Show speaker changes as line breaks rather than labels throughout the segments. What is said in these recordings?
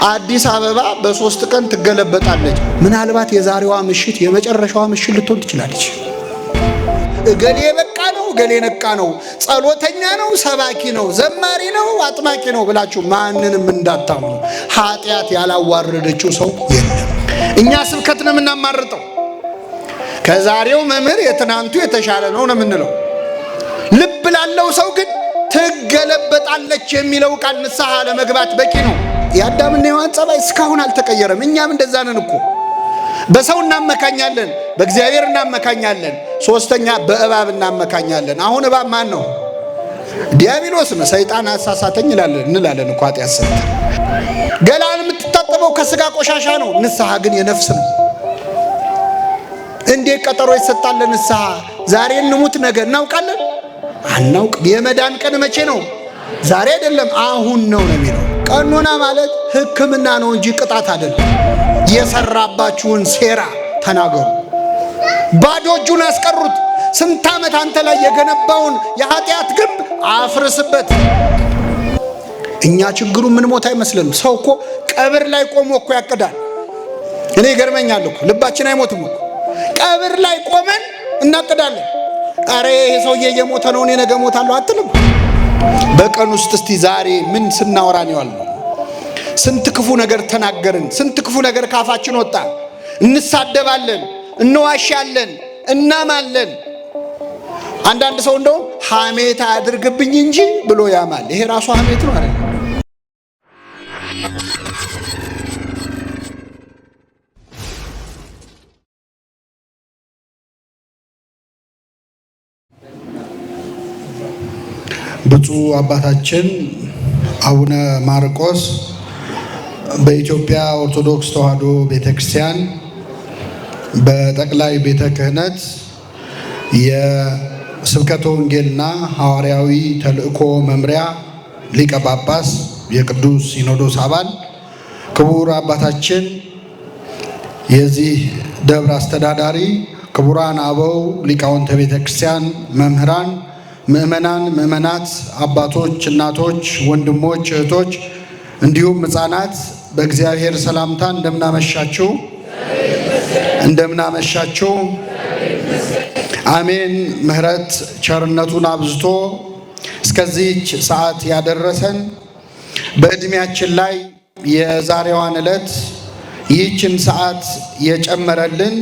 አዲስ አበባ በ3 ቀን ትገለበጣለች። ምናልባት የዛሬዋ ምሽት የመጨረሻዋ ምሽት ልትሆን ትችላለች። እገሌ በቃ ነው፣ እገሌ ነቃ ነው፣ ጸሎተኛ ነው፣ ሰባኪ ነው፣ ዘማሪ ነው፣ አጥማቂ ነው ብላችሁ ማንንም እንዳታምኑ። ኃጢአት ያላዋረደችው ሰው የለም። እኛ ስብከት ነው የምናማርጠው። ከዛሬው መምህር የትናንቱ የተሻለ ነው ነው የምንለው። ልብ ላለው ሰው ግን ትገለበጣለች የሚለው ቃል ንስሐ ለመግባት በቂ ነው። የአዳምና ሔዋን ጸባይ እስካሁን አልተቀየረም። እኛም እንደዛ ነን እኮ። በሰው እናመካኛለን፣ በእግዚአብሔር እናመካኛለን፣ ሶስተኛ በእባብ እናመካኛለን። አሁን እባብ ማን ነው? ዲያብሎስ ነው። ሰይጣን አሳሳተኝ እንላለን እኮ ኃጢአት ሰርተን። ገላን የምትታጠበው ከስጋ ቆሻሻ ነው። ንስሐ ግን የነፍስ ነው። እንዴት ቀጠሮ ይሰጣል ለንስሐ? ዛሬ እንሙት ነገ እናውቃለን? አናውቅ። የመዳን ቀን መቼ ነው? ዛሬ አይደለም፣ አሁን ነው ነው የሚለው። ቀኖና ማለት ሕክምና ነው እንጂ ቅጣት አይደለም። የሰራባችሁን ሴራ ተናገሩ። ባዶ እጁን አስቀሩት። ስንት ዓመት አንተ ላይ የገነባውን የኃጢአት ግንብ አፍርስበት። እኛ ችግሩ ምን ሞት አይመስልንም። ሰው እኮ ቀብር ላይ ቆሞ እኮ ያቅዳል። እኔ ይገርመኛል እኮ ልባችን አይሞትም እኮ። ቀብር ላይ ቆመን እናቅዳለን። ኧረ ይሄ ሰውዬ እየሞተ ነው፣ እኔ ነገ እሞታለሁ አትልም። በቀን ውስጥ እስቲ ዛሬ ምን ስናወራ ነው ያልነው? ስንት ክፉ ነገር ተናገርን? ስንት ክፉ ነገር ካፋችን ወጣ? እንሳደባለን፣ እንዋሻለን፣ እናማለን። አንዳንድ ሰው እንደውም ሐሜት አያድርግብኝ እንጂ ብሎ ያማል። ይሄ ራሱ ሐሜት ነው አይደል?
ብፁዕ አባታችን አቡነ ማርቆስ በኢትዮጵያ ኦርቶዶክስ ተዋሕዶ ቤተክርስቲያን በጠቅላይ ቤተ ክህነት የስብከተ ወንጌልና ሐዋርያዊ ተልእኮ መምሪያ ሊቀ ጳጳስ፣ የቅዱስ ሲኖዶስ አባል፣ ክቡር አባታችን የዚህ ደብር አስተዳዳሪ፣ ክቡራን አበው ሊቃውንተ ቤተ ክርስቲያን፣ መምህራን፣ ምእመናን፣ ምእመናት፣ አባቶች፣ እናቶች፣ ወንድሞች፣ እህቶች እንዲሁም ሕፃናት በእግዚአብሔር ሰላምታ እንደምናመሻችሁ፣ እንደምናመሻችሁ። አሜን። ምሕረት ቸርነቱን አብዝቶ እስከዚህች ሰዓት ያደረሰን፣ በዕድሜያችን ላይ የዛሬዋን ዕለት ይህችን ሰዓት የጨመረልን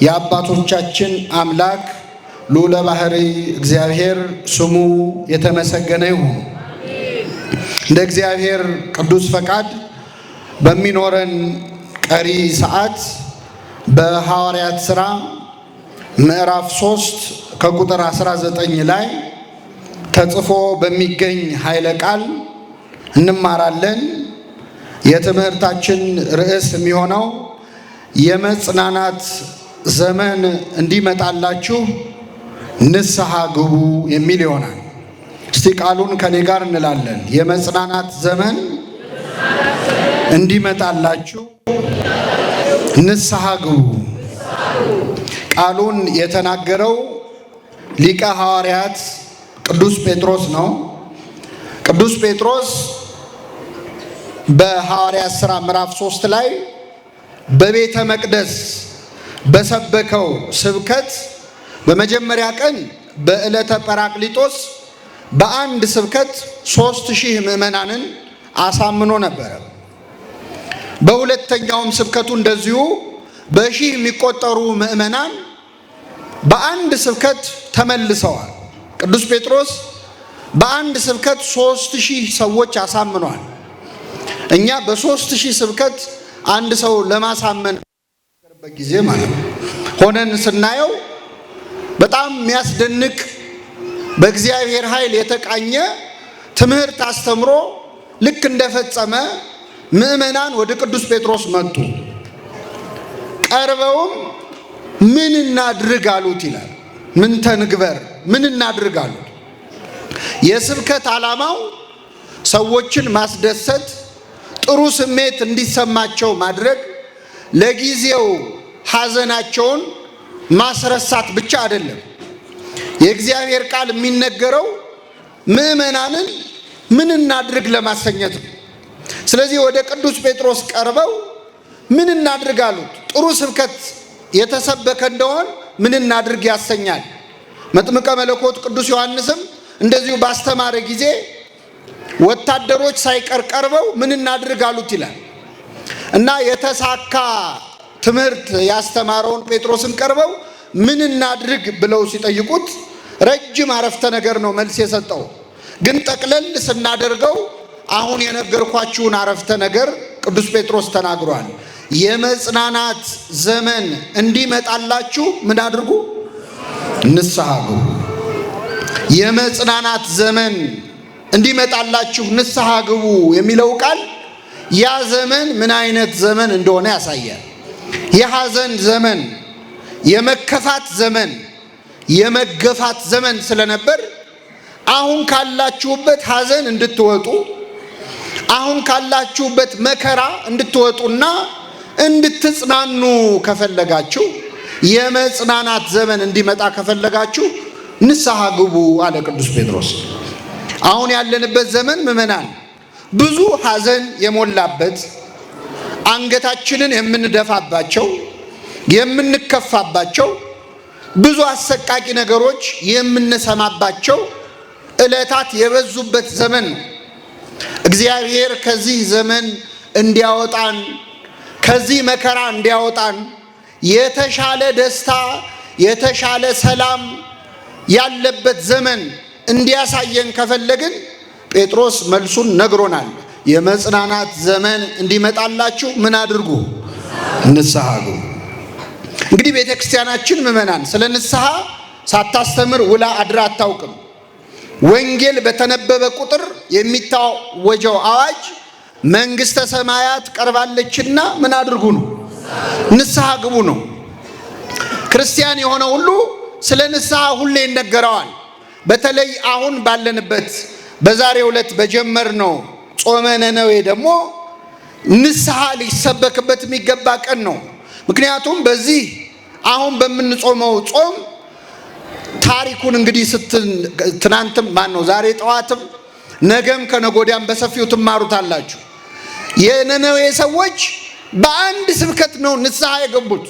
የአባቶቻችን አምላክ ልዑለ ባሕርይ እግዚአብሔር ስሙ የተመሰገነ ይሁን። እንደ እግዚአብሔር ቅዱስ ፈቃድ በሚኖረን ቀሪ ሰዓት በሐዋርያት ሥራ ምዕራፍ 3 ከቁጥር 19 ላይ ተጽፎ በሚገኝ ኃይለ ቃል እንማራለን። የትምህርታችን ርዕስ የሚሆነው የመጽናናት ዘመን እንዲመጣላችሁ ንስሐ ግቡ የሚል ይሆናል። እስቲ ቃሉን ከኔ ጋር እንላለን። የመጽናናት ዘመን እንዲመጣላችሁ ንስሐ ግቡ። ቃሉን የተናገረው ሊቀ ሐዋርያት ቅዱስ ጴጥሮስ ነው። ቅዱስ ጴጥሮስ በሐዋርያት ሥራ ምዕራፍ 3 ላይ በቤተ መቅደስ በሰበከው ስብከት በመጀመሪያ ቀን በዕለተ ጰራቅሊጦስ በአንድ ስብከት 3000 ምዕመናንን አሳምኖ ነበረ። በሁለተኛውም ስብከቱ እንደዚሁ በሺህ የሚቆጠሩ ምዕመናን በአንድ ስብከት ተመልሰዋል። ቅዱስ ጴጥሮስ በአንድ ስብከት 3000 ሰዎች አሳምኗል። እኛ በ3000 ስብከት አንድ ሰው ለማሳመን ጊዜ ማለት ነው ሆነን ስናየው በጣም የሚያስደንቅ በእግዚአብሔር ኃይል የተቃኘ ትምህርት አስተምሮ ልክ እንደፈጸመ ምዕመናን ወደ ቅዱስ ጴጥሮስ መጡ። ቀርበውም ምን እናድርግ አሉት ይላል። ምን ተንግበር፣ ምን እናድርግ አሉት። የስብከት ዓላማው ሰዎችን ማስደሰት፣ ጥሩ ስሜት እንዲሰማቸው ማድረግ፣ ለጊዜው ሐዘናቸውን ማስረሳት ብቻ አይደለም። የእግዚአብሔር ቃል የሚነገረው ምዕመናንን ምን እናድርግ ለማሰኘት ነው። ስለዚህ ወደ ቅዱስ ጴጥሮስ ቀርበው ምን እናድርግ አሉት። ጥሩ ስብከት የተሰበከ እንደሆን ምን እናድርግ ያሰኛል። መጥምቀ መለኮት ቅዱስ ዮሐንስም እንደዚሁ ባስተማረ ጊዜ ወታደሮች ሳይቀር ቀርበው ምን እናድርግ አሉት ይላል እና የተሳካ ትምህርት ያስተማረውን ጴጥሮስን ቀርበው ምን እናድርግ ብለው ሲጠይቁት ረጅም አረፍተ ነገር ነው መልስ የሰጠው። ግን ጠቅለል ስናደርገው አሁን የነገርኳችሁን አረፍተ ነገር ቅዱስ ጴጥሮስ ተናግሯል። የመጽናናት ዘመን እንዲመጣላችሁ ምን አድርጉ? ንስሐ ግቡ። የመጽናናት ዘመን እንዲመጣላችሁ ንስሐ ግቡ የሚለው ቃል ያ ዘመን ምን አይነት ዘመን እንደሆነ ያሳያል። የሐዘን ዘመን፣ የመከፋት ዘመን፣ የመገፋት ዘመን ስለነበር አሁን ካላችሁበት ሐዘን እንድትወጡ፣ አሁን ካላችሁበት መከራ እንድትወጡና እንድትጽናኑ ከፈለጋችሁ፣ የመጽናናት ዘመን እንዲመጣ ከፈለጋችሁ ንስሐ ግቡ አለ ቅዱስ ጴጥሮስ። አሁን ያለንበት ዘመን ምዕመናን ብዙ ሐዘን የሞላበት፣ አንገታችንን የምንደፋባቸው፣ የምንከፋባቸው፣ ብዙ አሰቃቂ ነገሮች የምንሰማባቸው ዕለታት የበዙበት ዘመን ነው። እግዚአብሔር ከዚህ ዘመን እንዲያወጣን፣ ከዚህ መከራ እንዲያወጣን፣ የተሻለ ደስታ፣ የተሻለ ሰላም ያለበት ዘመን እንዲያሳየን ከፈለግን ጴጥሮስ መልሱን ነግሮናል። የመጽናናት ዘመን እንዲመጣላችሁ ምን አድርጉ? ንስሐ ግቡ። እንግዲህ ቤተ ክርስቲያናችን ምዕመናን ስለ ንስሐ ሳታስተምር ውላ አድራ አታውቅም። ወንጌል በተነበበ ቁጥር የሚታወጀው አዋጅ መንግሥተ ሰማያት ቀርባለችና ምን አድርጉ ነው? ንስሐ ግቡ ነው። ክርስቲያን የሆነ ሁሉ ስለ ንስሐ ሁሌ ይነገረዋል። በተለይ አሁን ባለንበት በዛሬው ዕለት በጀመርነው ጾመ ነነዌ ደግሞ ንስሐ ሊሰበክበት የሚገባ ቀን ነው። ምክንያቱም በዚህ አሁን በምንጾመው ጾም ታሪኩን እንግዲህ ትናንትም ማን ነው ዛሬ ጠዋትም ነገም ከነጎዲያም በሰፊው ትማሩታላችሁ። የነነዌ ሰዎች በአንድ ስብከት ነው ንስሐ የገቡት፣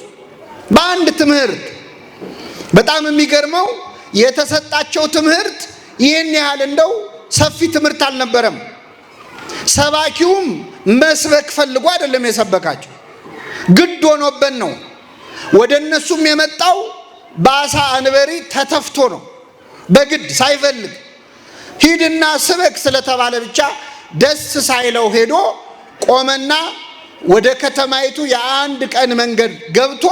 በአንድ ትምህርት። በጣም የሚገርመው የተሰጣቸው ትምህርት ይህን ያህል እንደው ሰፊ ትምህርት አልነበረም። ሰባኪውም መስበክ ፈልጎ አይደለም የሰበካቸው፣ ግድ ሆኖበት ነው። ወደ እነሱም የመጣው በአሳ አንበሪ ተተፍቶ ነው፣ በግድ ሳይፈልግ ሂድና ስበክ ስለተባለ ብቻ ደስ ሳይለው ሄዶ ቆመና ወደ ከተማይቱ የአንድ ቀን መንገድ ገብቶ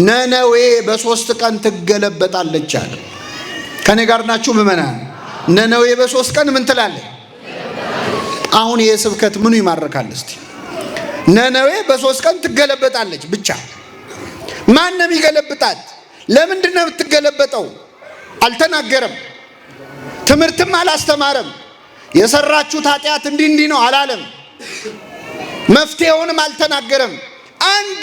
ነነዌ በ3 ቀን ትገለበጣለች አለ። ከኔ ጋር ናችሁ ምዕመናን? ነነዌ በ3 ቀን ምን ትላለች? አሁን ይሄ ስብከት ምኑ ይማርካል? እስቲ ነነዌ በ3 ቀን ትገለበጣለች ብቻ። ማን ነው የሚገለብጣት? ለምንድን ነው የምትገለበጠው? አልተናገረም። ትምህርትም አላስተማረም። የሰራችሁት ኃጢአት እንዲህ እንዲህ ነው አላለም። መፍትሄውንም አልተናገረም። አንድ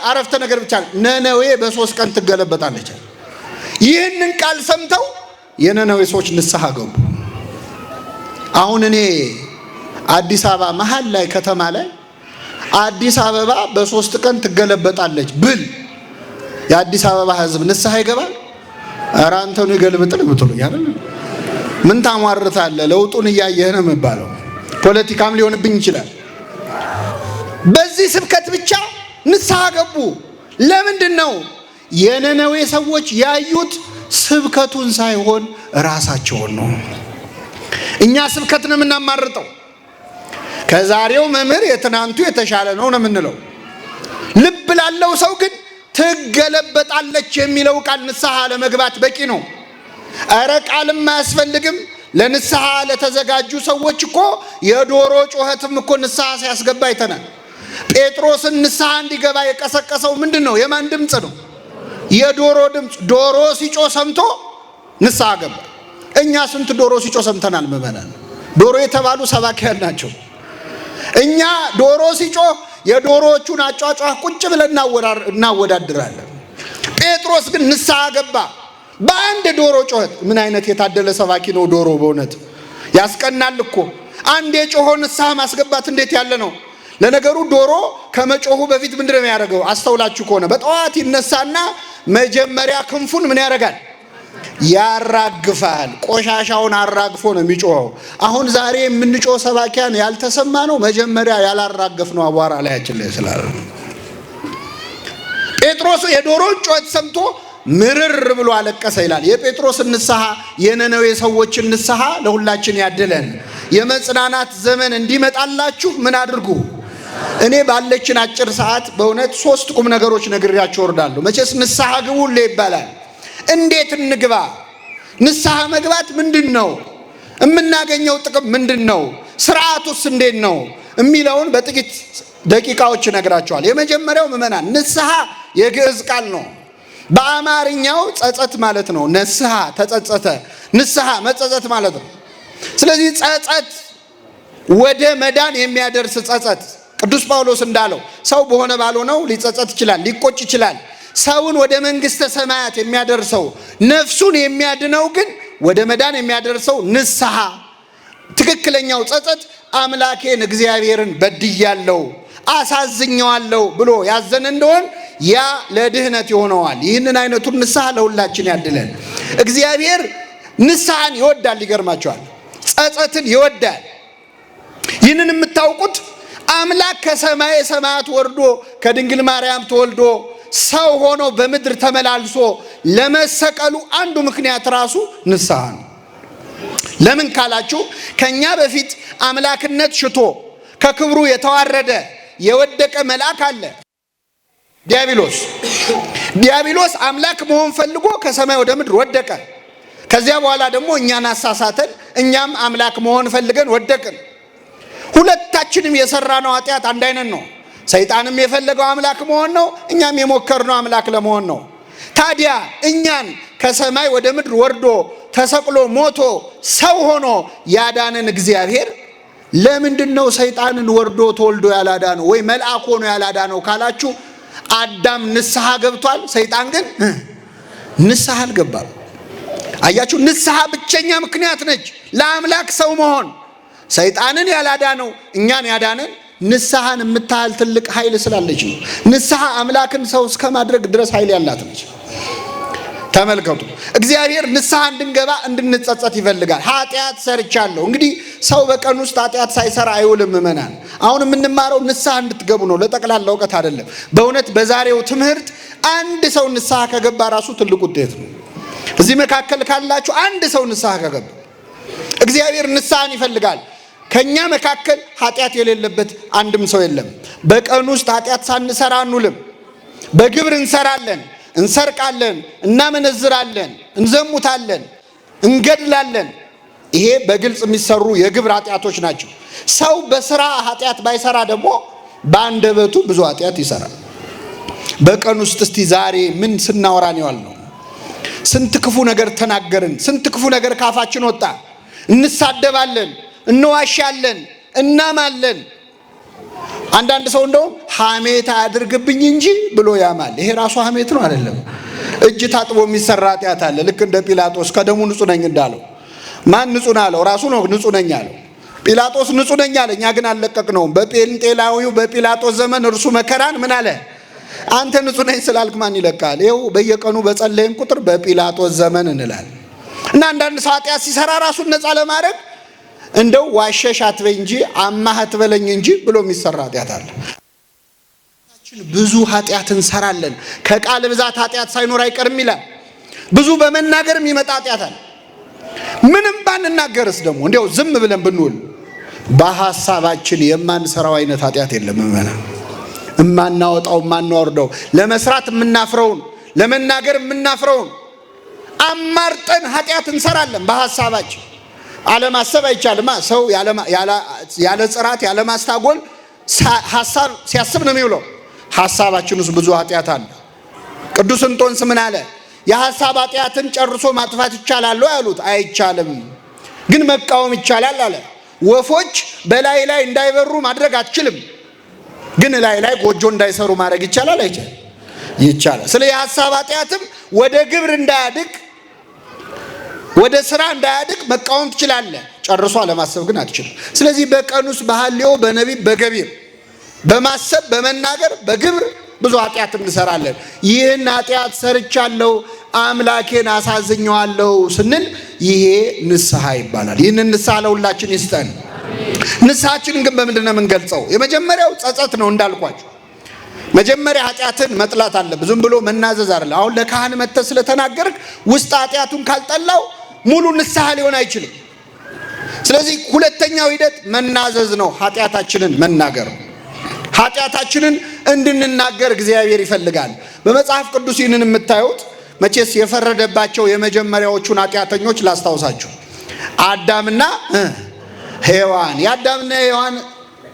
አረፍተ ነገር ብቻ ነነዌ በ3 ቀን ትገለበጣለች። ይህንን ቃል ሰምተው የነነዌ ሰዎች ንስሐ ገቡ። አሁን እኔ አዲስ አበባ መሀል ላይ ከተማ ላይ አዲስ አበባ በ3 ቀን ትገለበጣለች ብል የአዲስ አበባ ሕዝብ ንስሐ ይገባል? ኧረ አንተኑ ይገልብጥል ብትሉኝ አይደል? ምን ታሟርታለህ? ለውጡን እያየህ ነው የሚባለው። ፖለቲካም ሊሆንብኝ ይችላል። በዚህ ስብከት ብቻ ንስሐ ገቡ። ለምንድን ነው? የነነዌ ሰዎች ያዩት ስብከቱን ሳይሆን ራሳቸውን ነው። እኛ ስብከት ነው የምናማርጠው። ከዛሬው መምህር የትናንቱ የተሻለ ነው ነው የምንለው። ልብ ላለው ሰው ግን ትገለበጣለች የሚለው ቃል ንስሐ ለመግባት በቂ ነው። እረ ቃልም አያስፈልግም። ለንስሐ ለተዘጋጁ ሰዎች እኮ የዶሮ ጩኸትም እኮ ንስሐ ሲያስገባ አይተናል። ጴጥሮስን ንስሐ እንዲገባ የቀሰቀሰው ምንድን ነው? የማን ድምፅ ነው? የዶሮ ድምፅ። ዶሮ ሲጮህ ሰምቶ ንስሐ ገባ። እኛ ስንት ዶሮ ሲጮህ ሰምተናል? ምዕመናን ዶሮ የተባሉ ሰባኪያን ናቸው። እኛ ዶሮ ሲጮህ የዶሮዎቹን አጯጯህ ቁጭ ብለን እናወዳድራለን። ጴጥሮስ ግን ንስሐ ገባ በአንድ ዶሮ ጩኸት። ምን አይነት የታደለ ሰባኪ ነው ዶሮ! በእውነት ያስቀናል እኮ። አንድ የጮሆ ንስሐ ማስገባት እንዴት ያለ ነው! ለነገሩ ዶሮ ከመጮሁ በፊት ምንድን ነው የሚያደርገው? አስተውላችሁ ከሆነ በጠዋት ይነሳና መጀመሪያ ክንፉን ምን ያደርጋል? ያራግፋል። ቆሻሻውን አራግፎ ነው የሚጮኸው። አሁን ዛሬ የምንጮህ ሰባኪያን ያልተሰማ ነው፣ መጀመሪያ ያላራገፍ ነው አቧራ ላያችን ላይ ስላለ። ጴጥሮስ የዶሮን ጩኸት ሰምቶ ምርር ብሎ አለቀሰ ይላል። የጴጥሮስን ንስሐ፣ የነነዌ ሰዎችን ንስሐ ለሁላችን ያድለን። የመጽናናት ዘመን እንዲመጣላችሁ ምን አድርጉ? እኔ ባለችን አጭር ሰዓት በእውነት ሶስት ቁም ነገሮች ነግሬያችሁ እወርዳለሁ። መቼስ ንስሐ ግቡ ሁሌ ይባላል። እንዴት እንግባ? ንስሐ መግባት ምንድን ነው? የምናገኘው ጥቅም ምንድን ነው? ስርዓቱስ እንዴት ነው የሚለውን በጥቂት ደቂቃዎች እነግራቸዋል። የመጀመሪያው ምዕመናን፣ ንስሐ የግዕዝ ቃል ነው። በአማርኛው ጸጸት ማለት ነው። ነስሐ ተጸጸተ፣ ንስሐ መጸጸት ማለት ነው። ስለዚህ ጸጸት ወደ መዳን የሚያደርስ ጸጸት፣ ቅዱስ ጳውሎስ እንዳለው ሰው በሆነ ባልሆነው ሊጸጸት ይችላል፣ ሊቆጭ ይችላል። ሰውን ወደ መንግሥተ ሰማያት የሚያደርሰው፣ ነፍሱን የሚያድነው ግን ወደ መዳን የሚያደርሰው ንስሐ፣ ትክክለኛው ጸጸት አምላኬን እግዚአብሔርን በድያለሁ፣ አሳዝኘዋለሁ ብሎ ያዘነ እንደሆን ያ ለድህነት ይሆነዋል። ይህንን አይነቱን ንስሐ ለሁላችን ያድለን። እግዚአብሔር ንስሐን ይወዳል። ይገርማቸዋል። ጸጸትን ይወዳል። ይህንን የምታውቁት አምላክ ከሰማየ ሰማያት ወርዶ፣ ከድንግል ማርያም ተወልዶ፣ ሰው ሆኖ በምድር ተመላልሶ ለመሰቀሉ አንዱ ምክንያት ራሱ ንስሐ ነው። ለምን ካላችሁ ከኛ በፊት አምላክነት ሽቶ ከክብሩ የተዋረደ የወደቀ መልአክ አለ፣ ዲያብሎስ። ዲያብሎስ አምላክ መሆን ፈልጎ ከሰማይ ወደ ምድር ወደቀ። ከዚያ በኋላ ደግሞ እኛን አሳሳተን፣ እኛም አምላክ መሆን ፈልገን ወደቅን። ሁለታችንም የሰራነው ኃጢአት አንድ አይነት ነው። ሰይጣንም የፈለገው አምላክ መሆን ነው፣ እኛም የሞከርነው አምላክ ለመሆን ነው። ታዲያ እኛን ከሰማይ ወደ ምድር ወርዶ፣ ተሰቅሎ፣ ሞቶ፣ ሰው ሆኖ ያዳነን እግዚአብሔር ለምንድን ነው ሰይጣንን ወርዶ ተወልዶ ያላዳነው ወይ መልአክ ሆኖ ያላዳነው ካላችሁ አዳም ንስሐ ገብቷል፣ ሰይጣን ግን ንስሐ አልገባም። አያችሁ፣ ንስሐ ብቸኛ ምክንያት ነች ለአምላክ ሰው መሆን። ሰይጣንን ያላዳነው እኛን ያዳነን ንስሐን የምታህል ትልቅ ኃይል ስላለች ነው። ንስሐ አምላክን ሰው እስከ ማድረግ ድረስ ኃይል ያላት ነች። ተመልከቱ፣ እግዚአብሔር ንስሐ እንድንገባ እንድንጸጸት ይፈልጋል። ኃጢአት ሰርቻለሁ። እንግዲህ ሰው በቀን ውስጥ ኃጢአት ሳይሰራ አይውልም። ምዕመናን፣ አሁን የምንማረው ንስሐ እንድትገቡ ነው፣ ለጠቅላላ እውቀት አይደለም። በእውነት በዛሬው ትምህርት አንድ ሰው ንስሐ ከገባ ራሱ ትልቅ ውጤት ነው። እዚህ መካከል ካላችሁ አንድ ሰው ንስሐ ከገባ፣ እግዚአብሔር ንስሐን ይፈልጋል። ከኛ መካከል ኃጢአት የሌለበት አንድም ሰው የለም። በቀን ውስጥ ኃጢአት ሳንሰራ አንውልም። በግብር እንሰራለን፣ እንሰርቃለን፣ እናመነዝራለን፣ እንዘሙታለን፣ እንገድላለን። ይሄ በግልጽ የሚሰሩ የግብር ኃጢአቶች ናቸው። ሰው በስራ ኃጢአት ባይሰራ ደግሞ በአንደበቱ ብዙ ኃጢአት ይሰራል። በቀን ውስጥ እስቲ ዛሬ ምን ስናወራን የዋልነው? ስንት ክፉ ነገር ተናገርን? ስንት ክፉ ነገር ካፋችን ወጣ? እንሳደባለን፣ እንዋሻለን፣ እናማለን። አንዳንድ ሰው እንደውም ሐሜት አያድርግብኝ እንጂ ብሎ ያማል። ይሄ ራሱ ሐሜት ነው አይደለም? እጅ ታጥቦ የሚሰራ ኃጢአት አለ። ልክ እንደ ጲላጦስ ከደሙ ንጹሕ ነኝ እንዳለው። ማን ንጹሕ ነው አለው? ራሱ ነው ንጹሕ ነኝ አለው። ጲላጦስ ንጹሕ ነኝ አለ። እኛ ግን አልለቀቅነውም። በጴንጤላዊው በጲላጦስ ዘመን እርሱ መከራን ምን አለ? አንተ ንጹሕ ነኝ ስላልክ ማን ይለቃል? ይኸው በየቀኑ በጸለይን ቁጥር በጲላጦስ ዘመን እንላለን። እና አንዳንድ ሰው ኃጢአት ሲሰራ ራሱን ነፃ ለማድረግ እንደው ዋሸሽ አትበይ እንጂ፣ አማህ አትበለኝ እንጂ ብሎ የሚሰራ ኃጢአት አለ። ብዙ ኃጢአት እንሰራለን። ከቃል ብዛት ኃጢአት ሳይኖር አይቀርም ይላል። ብዙ በመናገር የሚመጣ ኃጢአት አለ። ምንም ባንናገርስ ደግሞ እንዲያው ዝም ብለን ብንውል በሐሳባችን የማንሰራው አይነት ኃጢአት የለም። ምዕመናን፣ የማናወጣው፣ የማናወርደው፣ ለመስራት የምናፍረውን፣ ለመናገር የምናፍረውን አማርጠን ኃጢአት እንሰራለን በሐሳባችን። አለማሰብ አይቻልማ። ሰው ያለ ጽራት ያለ ማስታጎል ሐሳብ ሲያስብ ነው የሚውለው። ሐሳባችን ውስጥ ብዙ ኃጢአት አለ። ቅዱስ እንጦንስ ምን አለ? የሐሳብ ኃጢአትን ጨርሶ ማጥፋት ይቻላል ያሉት፣ አይቻልም፣ ግን መቃወም ይቻላል አለ። ወፎች በላይ ላይ እንዳይበሩ ማድረግ አትችልም፣ ግን ላይ ላይ ጎጆ እንዳይሰሩ ማድረግ ይቻላል አይቻልም? ይቻላል። ስለ የሐሳብ ኃጢአትም ወደ ግብር እንዳያድግ፣ ወደ ስራ እንዳያድግ መቃወም ትችላለህ። ጨርሶ አለማሰብ ግን አትችልም። ስለዚህ በቀን ውስጥ በሐልዮ በነቢብ በገቢር በማሰብ በመናገር በግብር ብዙ ኃጢአት እንሰራለን። ይህን ኃጢአት ሰርቻለሁ አምላኬን አሳዝኘዋለሁ ስንል ይሄ ንስሐ ይባላል። ይህንን ንስሐ ለሁላችን ይስጠን። ንስሐችንን ግን በምንድን ነው የምንገልጸው? የመጀመሪያው ጸጸት ነው እንዳልኳቸው መጀመሪያ ኃጢአትን መጥላት አለ። ዝም ብሎ መናዘዝ አይደለም። አሁን ለካህን መጥተህ ስለተናገርክ ውስጥ ኃጢአቱን ካልጠላው ሙሉ ንስሐ ሊሆን አይችልም። ስለዚህ ሁለተኛው ሂደት መናዘዝ ነው፣ ኃጢአታችንን መናገር። ኃጢአታችንን እንድንናገር እግዚአብሔር ይፈልጋል። በመጽሐፍ ቅዱስ ይህንን የምታዩት መቼስ የፈረደባቸው የመጀመሪያዎቹን ኃጢአተኞች ላስታውሳችሁ፣ አዳምና ሔዋን። የአዳምና ሔዋን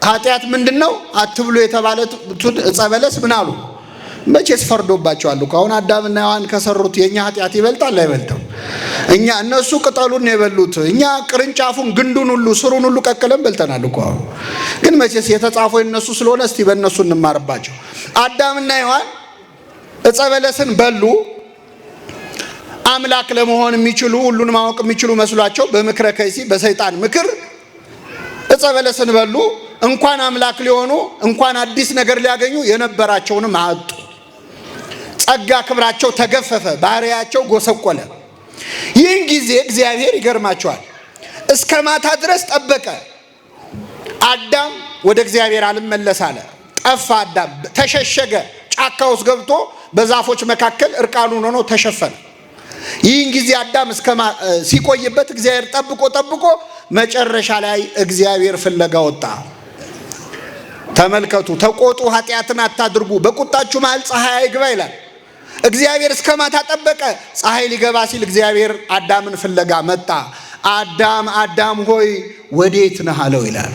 ኃጢአት ምንድን ነው? አትብሉ የተባለቱን ዕፀ በለስ ምን አሉ? መቼስ ፈርዶባቸዋል እኮ። አሁን አዳምና ሔዋን ከሰሩት የእኛ ኃጢአት ይበልጣል አይበልጥም? እኛ እነሱ ቅጠሉን የበሉት እኛ ቅርንጫፉን፣ ግንዱን ሁሉ ስሩን ሁሉ ቀቅለን በልተናል እኮ። አሁን ግን መቼስ የተጻፈው የእነሱ ስለሆነ እስቲ በእነሱ እንማርባቸው። አዳምና ሔዋን ዕፀ በለስን በሉ። አምላክ ለመሆን የሚችሉ ሁሉን ማወቅ የሚችሉ መስሏቸው በምክረ ከይሲ በሰይጣን ምክር ዕፀ በለስን በሉ። እንኳን አምላክ ሊሆኑ እንኳን አዲስ ነገር ሊያገኙ የነበራቸውንም አጡ። ጸጋ ክብራቸው ተገፈፈ፣ ባህሪያቸው ጎሰቆለ። ይህን ጊዜ እግዚአብሔር ይገርማቸዋል፣ እስከ ማታ ድረስ ጠበቀ። አዳም ወደ እግዚአብሔር አልመለስ አለ። ጠፋ። አዳም ተሸሸገ። ጫካ ውስጥ ገብቶ በዛፎች መካከል እርቃኑን ሆኖ ተሸፈነ። ይህን ጊዜ አዳም እስከ ሲቆይበት እግዚአብሔር ጠብቆ ጠብቆ መጨረሻ ላይ እግዚአብሔር ፍለጋ ወጣ። ተመልከቱ። ተቆጡ፣ ኃጢአትን አታድርጉ፣ በቁጣችሁ መሃል ፀሐይ አይግባ ይላል። እግዚአብሔር እስከ ማታ ጠበቀ። ፀሐይ ሊገባ ሲል እግዚአብሔር አዳምን ፍለጋ መጣ። አዳም አዳም ሆይ ወዴት ነህ አለው ይላል።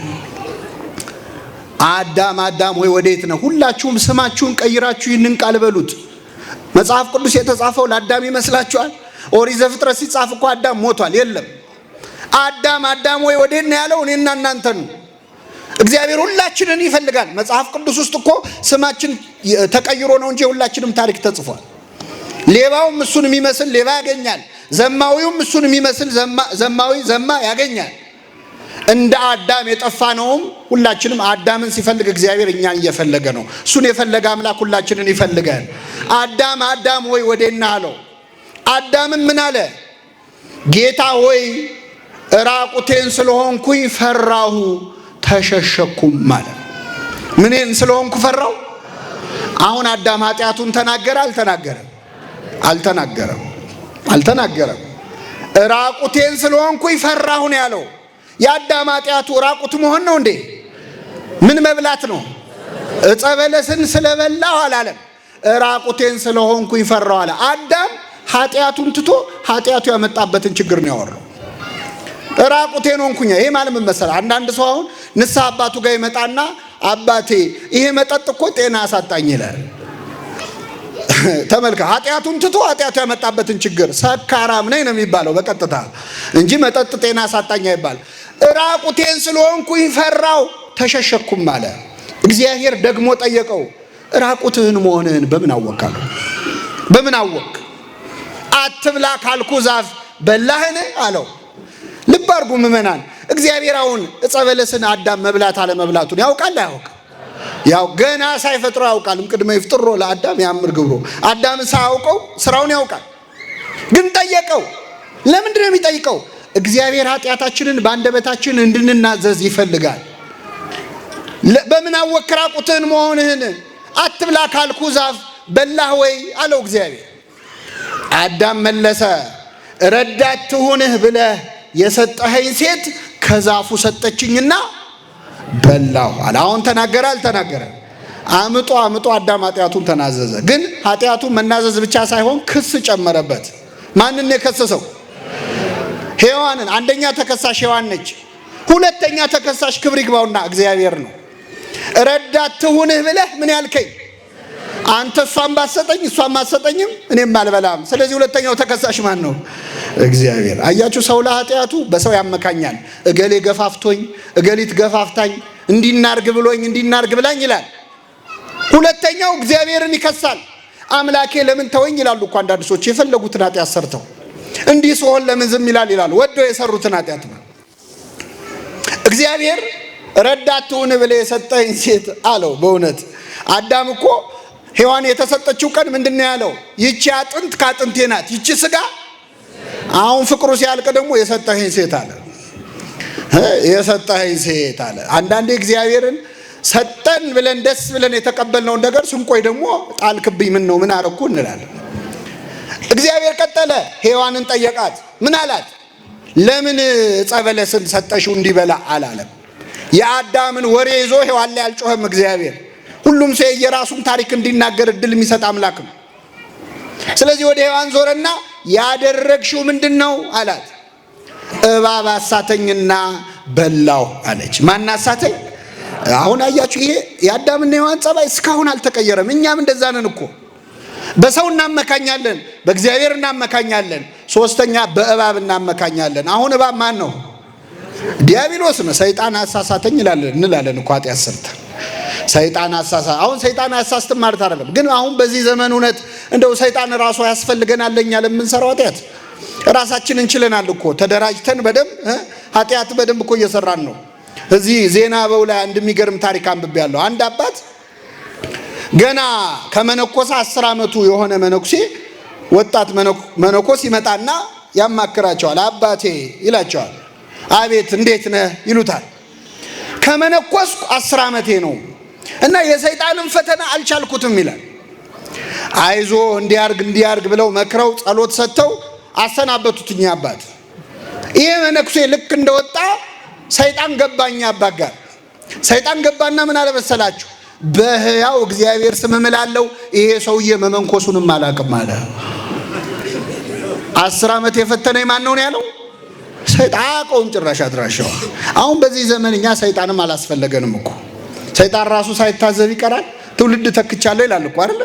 አዳም አዳም ሆይ ወዴት ነህ? ሁላችሁም ስማችሁን ቀይራችሁ ይህንን ቃል በሉት። መጽሐፍ ቅዱስ የተጻፈው ለአዳም ይመስላችኋል? ኦሪት ዘፍጥረት ሲጻፍ እኮ አዳም ሞቷል። የለም። አዳም አዳም ሆይ ወዴት ነህ ያለው እኔና እናንተን ነው። እግዚአብሔር ሁላችንን ይፈልጋል። መጽሐፍ ቅዱስ ውስጥ እኮ ስማችን ተቀይሮ ነው እንጂ የሁላችንም ታሪክ ተጽፏል። ሌባውም እሱን የሚመስል ሌባ ያገኛል። ዘማዊውም እሱን የሚመስል ዘማዊ ዘማ ያገኛል። እንደ አዳም የጠፋ ነውም ሁላችንም አዳምን ሲፈልግ እግዚአብሔር እኛን እየፈለገ ነው። እሱን የፈለገ አምላክ ሁላችንን ይፈልጋል። አዳም አዳም ሆይ ወዴት ነህ አለው። አዳምም ምን አለ? ጌታ ሆይ ራቁቴን ስለሆንኩኝ ፈራሁ ተሸሸኩም አለ። ምንን ስለሆንኩ ፈራሁ? አሁን አዳም ኃጢአቱን ተናገረ አልተናገረም? አልተናገረም። አልተናገረም። ራቁቴን ስለሆንኩኝ ፈራሁ ነው ያለው። የአዳም ኃጢአቱ ራቁት መሆን ነው እንዴ? ምን መብላት ነው? ዕፀ በለስን ስለበላሁ አላለም። ራቁቴን ስለሆንኩኝ ፈራሁ አለ። አዳም ኃጢአቱን ትቶ ኃጢአቱ ያመጣበትን ችግር ነው ያወራው። ራቁቴን ሆንኩኝ። ይሄ ማለት ምን መሰለህ? አንዳንድ ሰው አሁን ንስሐ አባቱ ጋር ይመጣና አባቴ ይሄ መጠጥ እኮ ጤና አሳጣኝ ይላል። ተመልከ፣ ኃጢአቱን ትቶ ኃጢአቱ ያመጣበትን ችግር ሰካራም ነኝ ነው የሚባለው በቀጥታ እንጂ መጠጥ ጤና አሳጣኝ አይባል። ራቁቴን ስለሆንኩኝ ፈራው ተሸሸኩም አለ። እግዚአብሔር ደግሞ ጠየቀው፣ ራቁትህን መሆንህን በምን አወቅ አለው። በምን አወቅ? አትብላ ካልኩ ዛፍ በላህን አለው። ልብ አድርጉ ምዕመናን፣ እግዚአብሔር አሁን ዕፀ በለስን አዳም መብላት አለመብላቱን ያውቃል አያውቅም? ያው ገና ሳይፈጥሮ ያውቃል። እምቅድመ ይፍጥሮ ለአዳም ያምር ግብሮ። አዳምን ሳያውቀው ስራውን ያውቃል። ግን ጠየቀው። ለምንድን ነው የሚጠይቀው? እግዚአብሔር ኃጢአታችንን በአንደበታችን እንድንናዘዝ ይፈልጋል። በምን አወቅህ ራቁትህን መሆንህን? አትብላ ካልኩ ዛፍ በላህ ወይ አለው እግዚአብሔር። አዳም መለሰ፣ ረዳት ትሁንህ ብለህ የሰጠኸኝ ሴት ከዛፉ ሰጠችኝና በላሁ አለ። አሁን ተናገረ አልተናገረ? አምጦ አምጦ አዳም ኃጢአቱን ተናዘዘ። ግን ኃጢአቱን መናዘዝ ብቻ ሳይሆን ክስ ጨመረበት። ማንን ነው የከሰሰው? ሔዋንን። አንደኛ ተከሳሽ ሔዋን ነች። ሁለተኛ ተከሳሽ ክብር ይግባውና እግዚአብሔር ነው። ረዳት ትሁንህ ብለህ ምን ያልከኝ አንተ እሷን ባሰጠኝ እሷን ባሰጠኝም እኔም አልበላም። ስለዚህ ሁለተኛው ተከሳሽ ማን ነው? እግዚአብሔር። አያችሁ፣ ሰው ለኃጢአቱ በሰው ያመካኛል። እገሌ ገፋፍቶኝ፣ እገሊት ገፋፍታኝ፣ እንዲናርግ ብሎኝ፣ እንዲናርግ ብላኝ ይላል። ሁለተኛው እግዚአብሔርን ይከሳል። አምላኬ ለምን ተወኝ ይላሉ እኮ አንዳንድ ሰዎች የፈለጉትን ኃጢአት ሰርተው፣ እንዲህ ስሆን ለምን ዝም ይላል ይላሉ። ወደው የሰሩትን ኃጢአት ነው። እግዚአብሔር ረዳት ትሁን ብለህ የሰጠኝ ሴት አለው። በእውነት አዳም እኮ ሔዋን የተሰጠችው ቀን ምንድን ነው ያለው? ይቺ አጥንት ከአጥንቴ ናት፣ ይቺ ስጋ። አሁን ፍቅሩ ሲያልቅ ደግሞ የሰጠኸኝ ሴት አለ። የሰጠኸኝ ሴት አለ። አንዳንዴ እግዚአብሔርን ሰጠን ብለን ደስ ብለን የተቀበልነውን ነገር ስንቆይ ደግሞ ጣልክብኝ፣ ምን ነው ምን አረኩ እንላለን። እግዚአብሔር ቀጠለ፣ ሔዋንን ጠየቃት። ምን አላት? ለምን ዕፀ በለስን ሰጠሽው እንዲበላ አላለም። የአዳምን ወሬ ይዞ ሔዋን ላይ አልጮኸም እግዚአብሔር። ሁሉም ሰው የራሱን ታሪክ እንዲናገር እድል የሚሰጥ አምላክ ነው። ስለዚህ ወደ ሔዋን ዞረና ያደረግሽው ምንድን ነው አላት። እባብ አሳተኝና በላሁ አለች። ማን አሳተኝ? አሁን አያችሁ፣ ይሄ የአዳምና ሔዋን ጸባይ እስካሁን አልተቀየረም። እኛም እንደዛ ነን እኮ። በሰው እናመካኛለን፣ በእግዚአብሔር እናመካኛለን፣ ሶስተኛ በእባብ እናመካኛለን። አሁን እባብ ማን ነው? ዲያብሎስ ነው። ሰይጣን አሳሳተኝ እንላለን እኮ ኃጢአት ሰርተን ሰይጣን አሳሳ አሁን ሰይጣን አያሳስትም ማለት አይደለም፣ ግን አሁን በዚህ ዘመን እውነት እንደው ሰይጣን ራሱ ያስፈልገናል ለኛ ለምንሰራው ኃጢአት። ራሳችን እንችለናል እኮ ተደራጅተን በደንብ ኃጢአት በደንብ እኮ እየሰራን ነው። እዚህ ዜና አበው ላይ አንድ የሚገርም ታሪክ አንብቤያለሁ። አንድ አባት ገና ከመነኮሰ 10 ዓመቱ የሆነ መነኩሴ ወጣት መነኮስ ይመጣና ያማክራቸዋል። አባቴ ይላቸዋል። አቤት እንዴት ነህ ይሉታል። ከመነኮስኩ 10 ዓመቴ ነው እና የሰይጣንን ፈተና አልቻልኩትም ይላል። አይዞ እንዲያርግ እንዲያርግ ብለው መክረው ጸሎት ሰጥተው አሰናበቱት እኛ አባት። ይሄ መነኩሴ ልክ እንደወጣ ሰይጣን ገባኛ አባት ጋር። ሰይጣን ገባና ምን አለመሰላችሁ? በሕያው እግዚአብሔር ስም እምላለሁ ይሄ ሰውዬ መመንኮሱንም አላውቅም አለ። 10 ዓመት የፈተነኝ ማን ነው ያለው? ሰይጣን አያውቀውም ጭራሽ አድራሻው። አሁን በዚህ ዘመን እኛ ሰይጣንም አላስፈለገንም እኮ። ሰይጣን ራሱ ሳይታዘብ ይቀራል። ትውልድ ተክቻለሁ ይላል እኮ አይደል?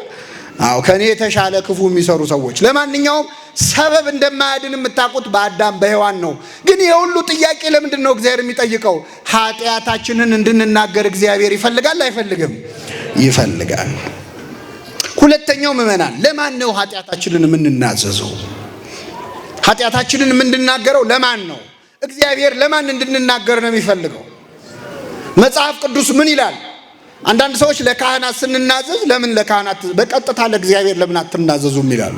አዎ ከኔ የተሻለ ክፉ የሚሰሩ ሰዎች። ለማንኛውም ሰበብ እንደማያድን የምታውቁት በአዳም በሔዋን ነው። ግን የሁሉ ጥያቄ ለምንድን ነው እግዚአብሔር የሚጠይቀው? ኃጢአታችንን እንድንናገር እግዚአብሔር ይፈልጋል አይፈልግም? ይፈልጋል። ሁለተኛው ምዕመናን፣ ለማን ነው ኃጢአታችንን የምንናዘዘው? ኃጢአታችንን የምንናገረው ለማን ነው? እግዚአብሔር ለማን እንድንናገር ነው የሚፈልገው? መጽሐፍ ቅዱስ ምን ይላል? አንዳንድ ሰዎች ለካህናት ስንናዘዝ ለምን ለካህናት በቀጥታ ለእግዚአብሔር ለምን አትናዘዙም ይላሉ።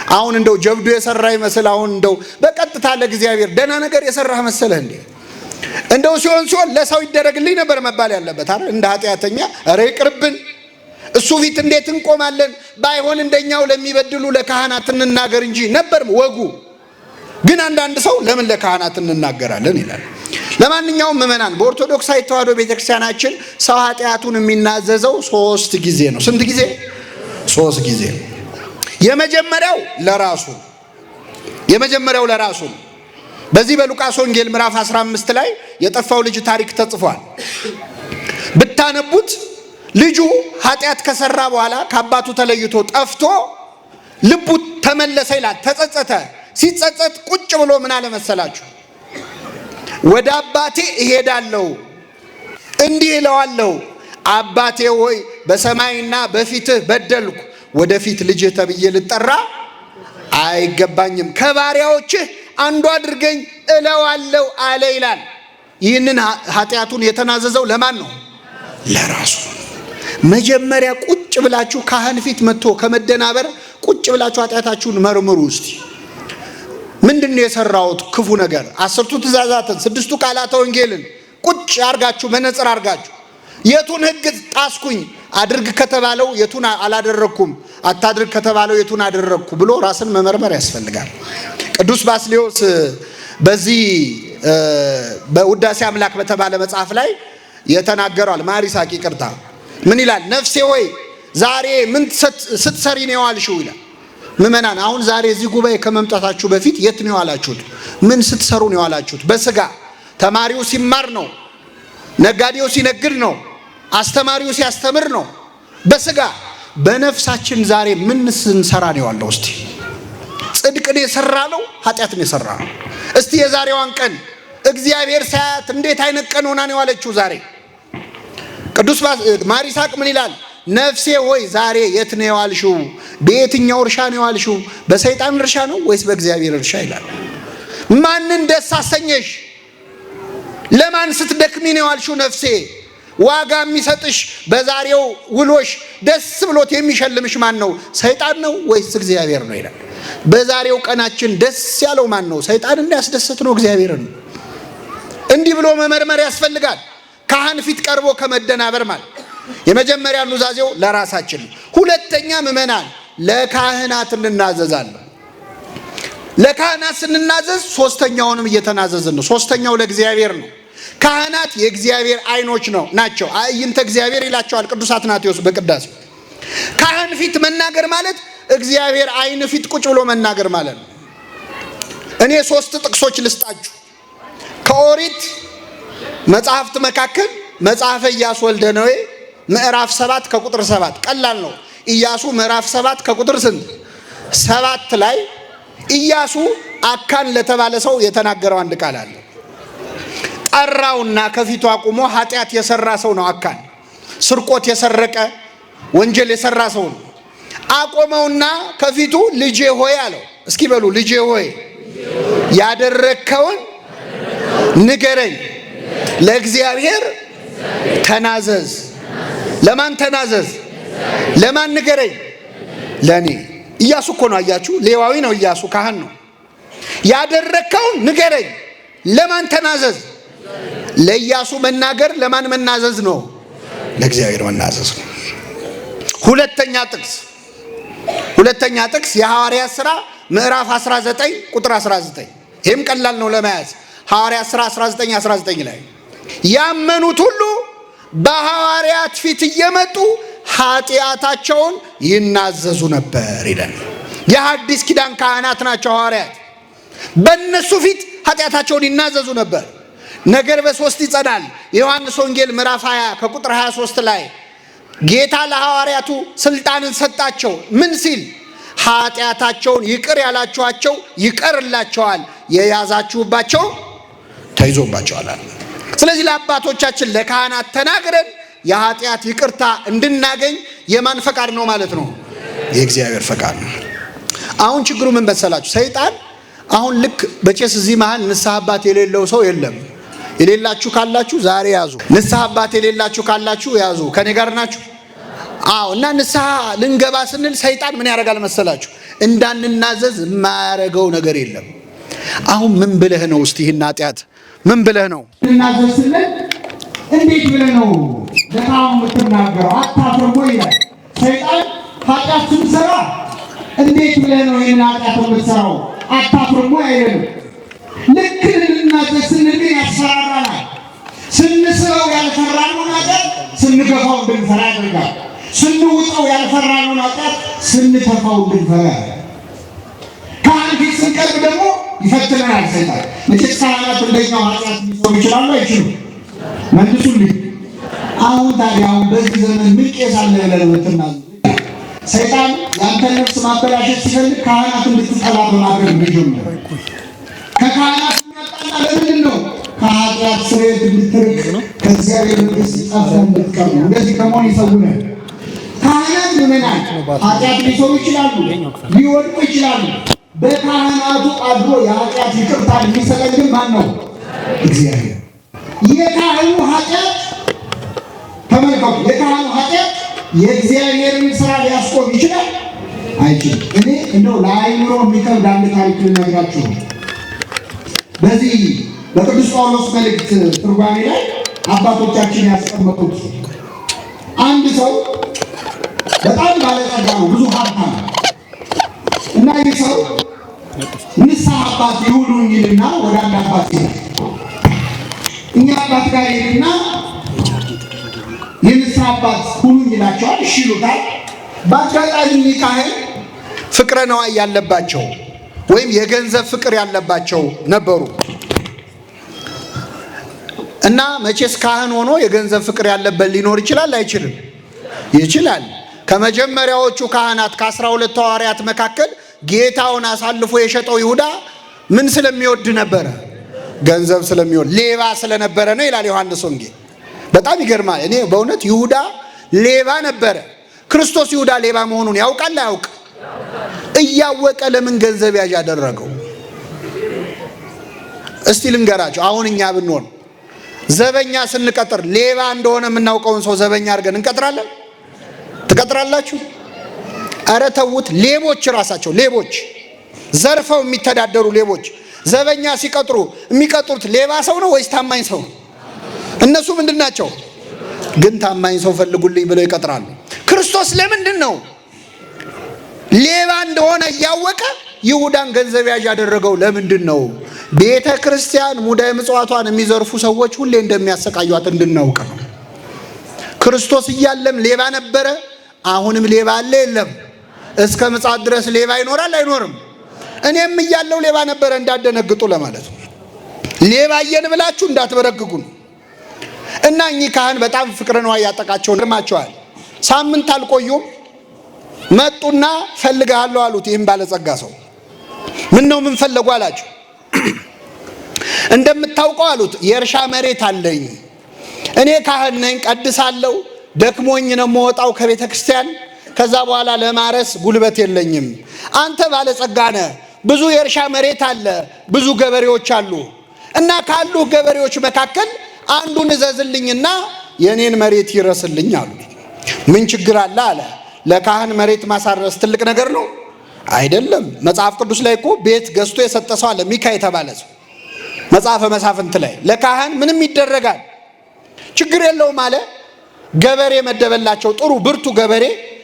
አሁን እንደው ጀብዱ የሰራ ይመስል አሁን እንደው በቀጥታ ለእግዚአብሔር ደህና ነገር የሰራህ መሰለህ እንዴ? እንደው ሲሆን ሲሆን ለሰው ይደረግልኝ ነበር መባል ያለበት አይደል? እንደ ኃጢአተኛ ኧረ ይቅርብን፣ እሱ ፊት እንዴት እንቆማለን? ባይሆን እንደኛው ለሚበድሉ ለካህናት እንናገር እንጂ ነበር ወጉ። ግን አንዳንድ ሰው ለምን ለካህናት እንናገራለን ይላል። ለማንኛውም ምዕመናን በኦርቶዶክሳዊ ተዋሕዶ ቤተክርስቲያናችን ሰው ኃጢአቱን የሚናዘዘው 3 ጊዜ ነው። ስንት ጊዜ? 3 ጊዜ። የመጀመሪያው ለራሱ የመጀመሪያው ለራሱ ነው። በዚህ በሉቃስ ወንጌል ምዕራፍ 15 ላይ የጠፋው ልጅ ታሪክ ተጽፏል። ብታነቡት ልጁ ኃጢአት ከሰራ በኋላ ከአባቱ ተለይቶ ጠፍቶ ልቡ ተመለሰ ይላል። ተጸጸተ። ሲጸጸት ቁጭ ብሎ ምን አለ መሰላችሁ? ወደ አባቴ እሄዳለሁ፣ እንዲህ እለዋለሁ፣ አባቴ ሆይ በሰማይና በፊትህ በደልኩ፣ ወደፊት ልጅህ ተብዬ ልጠራ አይገባኝም፣ ከባሪያዎችህ አንዱ አድርገኝ እለዋለሁ አለ ይላል። ይህንን ኃጢአቱን የተናዘዘው ለማን ነው? ለራሱ። መጀመሪያ ቁጭ ብላችሁ ካህን ፊት መጥቶ ከመደናበር ቁጭ ብላችሁ ኃጢአታችሁን መርምሩ እስቲ። ምንድነው የሰራሁት ክፉ ነገር? 10ቱ ትእዛዛትን 6ቱ ቃላተ ወንጌልን ቁጭ አርጋችሁ መነጽር አርጋችሁ የቱን ሕግ ጣስኩኝ? አድርግ ከተባለው የቱን አላደረኩም፣ አታድርግ ከተባለው የቱን አደረግኩ ብሎ ራስን መመርመር ያስፈልጋል። ቅዱስ ባስልዮስ በዚህ በውዳሴ አምላክ በተባለ መጽሐፍ ላይ የተናገረዋል። ማር ይስሐቅ ይቅርታ፣ ምን ይላል? ነፍሴ ሆይ ዛሬ ምን ስትሰሪ ነው የዋልሽው ይላል። ምዕመናን አሁን ዛሬ እዚህ ጉባኤ ከመምጣታችሁ በፊት የት ነው የዋላችሁት? ምን ስትሰሩ ነው የዋላችሁት? በስጋ ተማሪው ሲማር ነው፣ ነጋዴው ሲነግድ ነው፣ አስተማሪው ሲያስተምር ነው። በስጋ በነፍሳችን ዛሬ ምን ስንሰራ ነው የዋልነው? እስቲ ጽድቅን የሰራ ነው ኃጢአትን የሰራ ነው? እስቲ የዛሬዋን ቀን እግዚአብሔር ሳያት እንዴት አይነት ቀን ሆና ነው የዋለችው ዛሬ? ቅዱስ ማር ይስሐቅ ምን ይላል? ነፍሴ ሆይ ዛሬ የት ነው የዋልሽው? በየትኛው እርሻ ነው የዋልሽው? በሰይጣን እርሻ ነው ወይስ በእግዚአብሔር እርሻ ይላል። ማንን ደስ አሰኘሽ? ለማን ስትደክሚ ነው ያልሽው ነፍሴ? ዋጋ የሚሰጥሽ በዛሬው ውሎሽ ደስ ብሎት የሚሸልምሽ ማን ነው? ሰይጣን ነው ወይስ እግዚአብሔር ነው ይላል። በዛሬው ቀናችን ደስ ያለው ማን ነው? ሰይጣን እንዳያስደሰት ነው እግዚአብሔርን ነው። እንዲህ ብሎ መመርመር ያስፈልጋል። ካህን ፊት ቀርቦ ከመደናበር ማለት የመጀመሪያ ኑዛዜው ለራሳችን ነው። ሁለተኛ ምዕመናን ለካህናት እንናዘዛለን። ለካህናት ስንናዘዝ ሶስተኛውንም እየተናዘዝን ነው። ሶስተኛው ለእግዚአብሔር ነው። ካህናት የእግዚአብሔር ዓይኖች ነው ናቸው። አዕይንተ እግዚአብሔር ይላቸዋል ቅዱስ አትናቴዎስ በቅዳሴው። ካህን ፊት መናገር ማለት እግዚአብሔር ዓይን ፊት ቁጭ ብሎ መናገር ማለት ነው። እኔ ሶስት ጥቅሶች ልስጣችሁ ከኦሪት መጽሐፍት መካከል መጽሐፈ ኢያሱ ወልደ ነዌ ምዕራፍ 7 ከቁጥር 7 ቀላል ነው። ኢያሱ ምዕራፍ 7 ከቁጥር ስንት? 7 ላይ ኢያሱ አካን ለተባለ ሰው የተናገረው አንድ ቃል አለ። ጠራውና ከፊቱ አቁሞ ኃጢአት የሰራ ሰው ነው አካን፣ ስርቆት የሰረቀ ወንጀል የሰራ ሰው ነው። አቆመውና ከፊቱ ልጄ ሆይ አለው። እስኪ በሉ ልጄ ሆይ ያደረግከውን ንገረኝ፣ ለእግዚአብሔር ተናዘዝ። ለማን ተናዘዝ? ለማን ንገረኝ? ለኔ። ኢያሱ እኮ ነው፣ አያችሁ፣ ሌዋዊ ነው ኢያሱ፣ ካህን ነው። ያደረግከውን ንገረኝ። ለማን ተናዘዝ? ለኢያሱ መናገር ለማን መናዘዝ ነው? ለእግዚአብሔር መናዘዝ ነው። ሁለተኛ ጥቅስ ሁለተኛ ጥቅስ የሐዋርያት ሥራ ምዕራፍ 19 ቁጥር 19። ይህም ቀላል ነው ለመያዝ። ሐዋርያት ሥራ 19 19 ላይ ያመኑት ሁሉ በሐዋርያት ፊት እየመጡ ኃጢአታቸውን ይናዘዙ ነበር ይላል። የሐዲስ ኪዳን ካህናት ናቸው ሐዋርያት። በእነሱ ፊት ኃጢአታቸውን ይናዘዙ ነበር። ነገር በሶስት ይጸናል። የዮሐንስ ወንጌል ምዕራፍ 20 ከቁጥር 23 ላይ ጌታ ለሐዋርያቱ ስልጣንን ሰጣቸው። ምን ሲል? ኃጢአታቸውን ይቅር ያላችኋቸው ይቀርላቸዋል፣ የያዛችሁባቸው ተይዞባቸዋል አለ። ስለዚህ ለአባቶቻችን ለካህናት ተናግረን የኃጢአት ይቅርታ እንድናገኝ የማን ፈቃድ ነው ማለት ነው? የእግዚአብሔር ፈቃድ ነው። አሁን ችግሩ ምን መሰላችሁ? ሰይጣን አሁን ልክ በቼስ እዚህ መሃል ንስሐ አባት የሌለው ሰው የለም። የሌላችሁ ካላችሁ ዛሬ ያዙ። ንስሐ አባት የሌላችሁ ካላችሁ ያዙ። ከኔ ጋር ናችሁ? አዎ። እና ንስሐ ልንገባ ስንል ሰይጣን ምን ያደርጋል መሰላችሁ? እንዳንናዘዝ የማያደርገው ነገር የለም። አሁን ምን ብለህ ነው እስቲ ይህን ኃጢአት ምን ብለህ ነው
እናዘዝ ስንል እንዴት ብለህ ነው ለካህኑ የምትናገረው? አታፍርም ወይ ይላል ሰይጣን። ኃጢአት ስንሰራ እንዴት ብለህ ነው ይህን ኃጢአት የምትሰራው? አታፍርም ወይ አይልም። ልክ ልንናዘዝ ስንል ግን ያስፈራራናል። ስንስበው ያልፈራነውን ኃጢአት ስንገፋው እንድንፈራ ያደርጋል። ስንውጠው ያልፈራነውን ኃጢአት ስንተፋው እንድንፈራ ያደርጋል። ካህን ፊት ስንቀርብ ደግሞ ይፈትነናል ሰይጣን። መቼስ ካህናት እንደኛው ኃጢአት ሊሰሩ ይችላሉ አይችሉም? መልሱልኝ። አሁን ታዲያ አሁን በዚህ ዘመን ምን ቄስ አለ ብለህ ነው የምትናዘዘው? ሰይጣን ያንተን ነፍስ ማበላሸት ሲፈልግ ካህናት እንድትጠላ በማድረግ ነው የጀመረው። ከካህናት የሚያጣላ ለምንድን ነው? ከኃጢአት ስርየት እንድትርቅ ከእግዚአብሔር መንግሥት ጠፍተህ እንድትቀር ነው። እንደዚህ ከመሆን ይሰውናል። ካህናት ምዕመናን ኃጢአት ሊሰሩ ይችላሉ፣ ሊወድቁ ይችላሉ። በካህናቱ አድሮ የኃጢአት ይቅርታ የሚሰጠን ግን ማን ነው? እግዚአብሔር። የካህኑ ኃጢአት ተመልከቱ፣ የካህኑ ኃጢአት የእግዚአብሔርን ስራ ሊያስቆም ይችላል? አይችልም። እኔ እንደው ለአእምሮ የሚከብድ አንድ ታሪክ ልነግራችሁ ነው። በዚህ በቅዱስ ጳውሎስ መልእክት ትርጓሜ ላይ አባቶቻችን ያስቀመጡት አንድ ሰው በጣም ባለጸጋ ነው፣ ብዙ ሀብታም ነው። እና ይህ ሰው ንስሐ አባት ይሁኑኝ ይልና ወደ አንድ አባት ይሄዳል። እኛ አባት ጋር ይሄድና የንስሐ አባት ሁኑኝ ይላቸዋል። እሺ ይሉታል። በአጋጣሚ ካህን
ፍቅረ ነዋይ ያለባቸው ወይም የገንዘብ ፍቅር ያለባቸው ነበሩ። እና መቼስ ካህን ሆኖ የገንዘብ ፍቅር ያለበት ሊኖር ይችላል አይችልም? ይችላል። ከመጀመሪያዎቹ ካህናት ከ12 ሐዋርያት መካከል ጌታውን አሳልፎ የሸጠው ይሁዳ ምን ስለሚወድ ነበረ? ገንዘብ ስለሚወድ ሌባ ስለነበረ ነው ይላል ዮሐንስ ወንጌል። በጣም ይገርማል። እኔ በእውነት ይሁዳ ሌባ ነበረ። ክርስቶስ ይሁዳ ሌባ መሆኑን ያውቃል አያውቅ? እያወቀ ለምን ገንዘብ ያዥ አደረገው? እስቲ ልንገራቸው። አሁን እኛ ብንሆን ዘበኛ ስንቀጥር ሌባ እንደሆነ የምናውቀውን ሰው ዘበኛ አድርገን እንቀጥራለን? ትቀጥራላችሁ? ኧረ ተዉት። ሌቦች ራሳቸው ሌቦች፣ ዘርፈው የሚተዳደሩ ሌቦች ዘበኛ ሲቀጥሩ የሚቀጥሩት ሌባ ሰው ነው ወይስ ታማኝ ሰው ነው? እነሱ ምንድን ናቸው? ግን ታማኝ ሰው ፈልጉልኝ ብለው ይቀጥራሉ። ክርስቶስ ለምንድን ነው ሌባ እንደሆነ እያወቀ ይሁዳን ገንዘብ ያዥ ያደረገው? ለምንድን ነው? ቤተ ክርስቲያን ሙዳየ ምጽዋቷን የሚዘርፉ ሰዎች ሁሌ እንደሚያሰቃዩት እንድናውቅ ነው። ክርስቶስ እያለም ሌባ ነበረ፣ አሁንም ሌባ አለ የለም? እስከ ምጽአት ድረስ ሌባ ይኖራል አይኖርም? እኔም እያለው ሌባ ነበረ፣ እንዳደነግጡ ለማለት ነው። ሌባ እየን ብላችሁ እንዳትበረግጉ ነው። እና እኚህ ካህን በጣም ፍቅረ ንዋይ ያጠቃቸው ግርማቸዋል። ሳምንት አልቆዩም፣ መጡና ፈልግሃለሁ አሉት። ይህም ባለጸጋ ሰው ምን ነው ምን ፈለጉ አላቸው። እንደምታውቀው አሉት የእርሻ መሬት አለኝ፣ እኔ ካህን ነኝ፣ ቀድሳለሁ፣ ደክሞኝ ነው የምወጣው ከቤተ ክርስቲያን። ከዛ በኋላ ለማረስ ጉልበት የለኝም። አንተ ባለጸጋ ነህ፣ ብዙ የእርሻ መሬት አለ፣ ብዙ ገበሬዎች አሉ እና ካሉ ገበሬዎች መካከል አንዱን እዘዝልኝና የኔን መሬት ይረስልኝ አሉት። ምን ችግር አለ አለ። ለካህን መሬት ማሳረስ ትልቅ ነገር ነው አይደለም። መጽሐፍ ቅዱስ ላይ እኮ ቤት ገዝቶ የሰጠ ሰው አለ፣ ሚካ የተባለ ሰው መጽሐፈ መሳፍንት ላይ ለካህን ምንም ይደረጋል፣ ችግር የለውም አለ። ገበሬ መደበላቸው፣ ጥሩ ብርቱ ገበሬ፣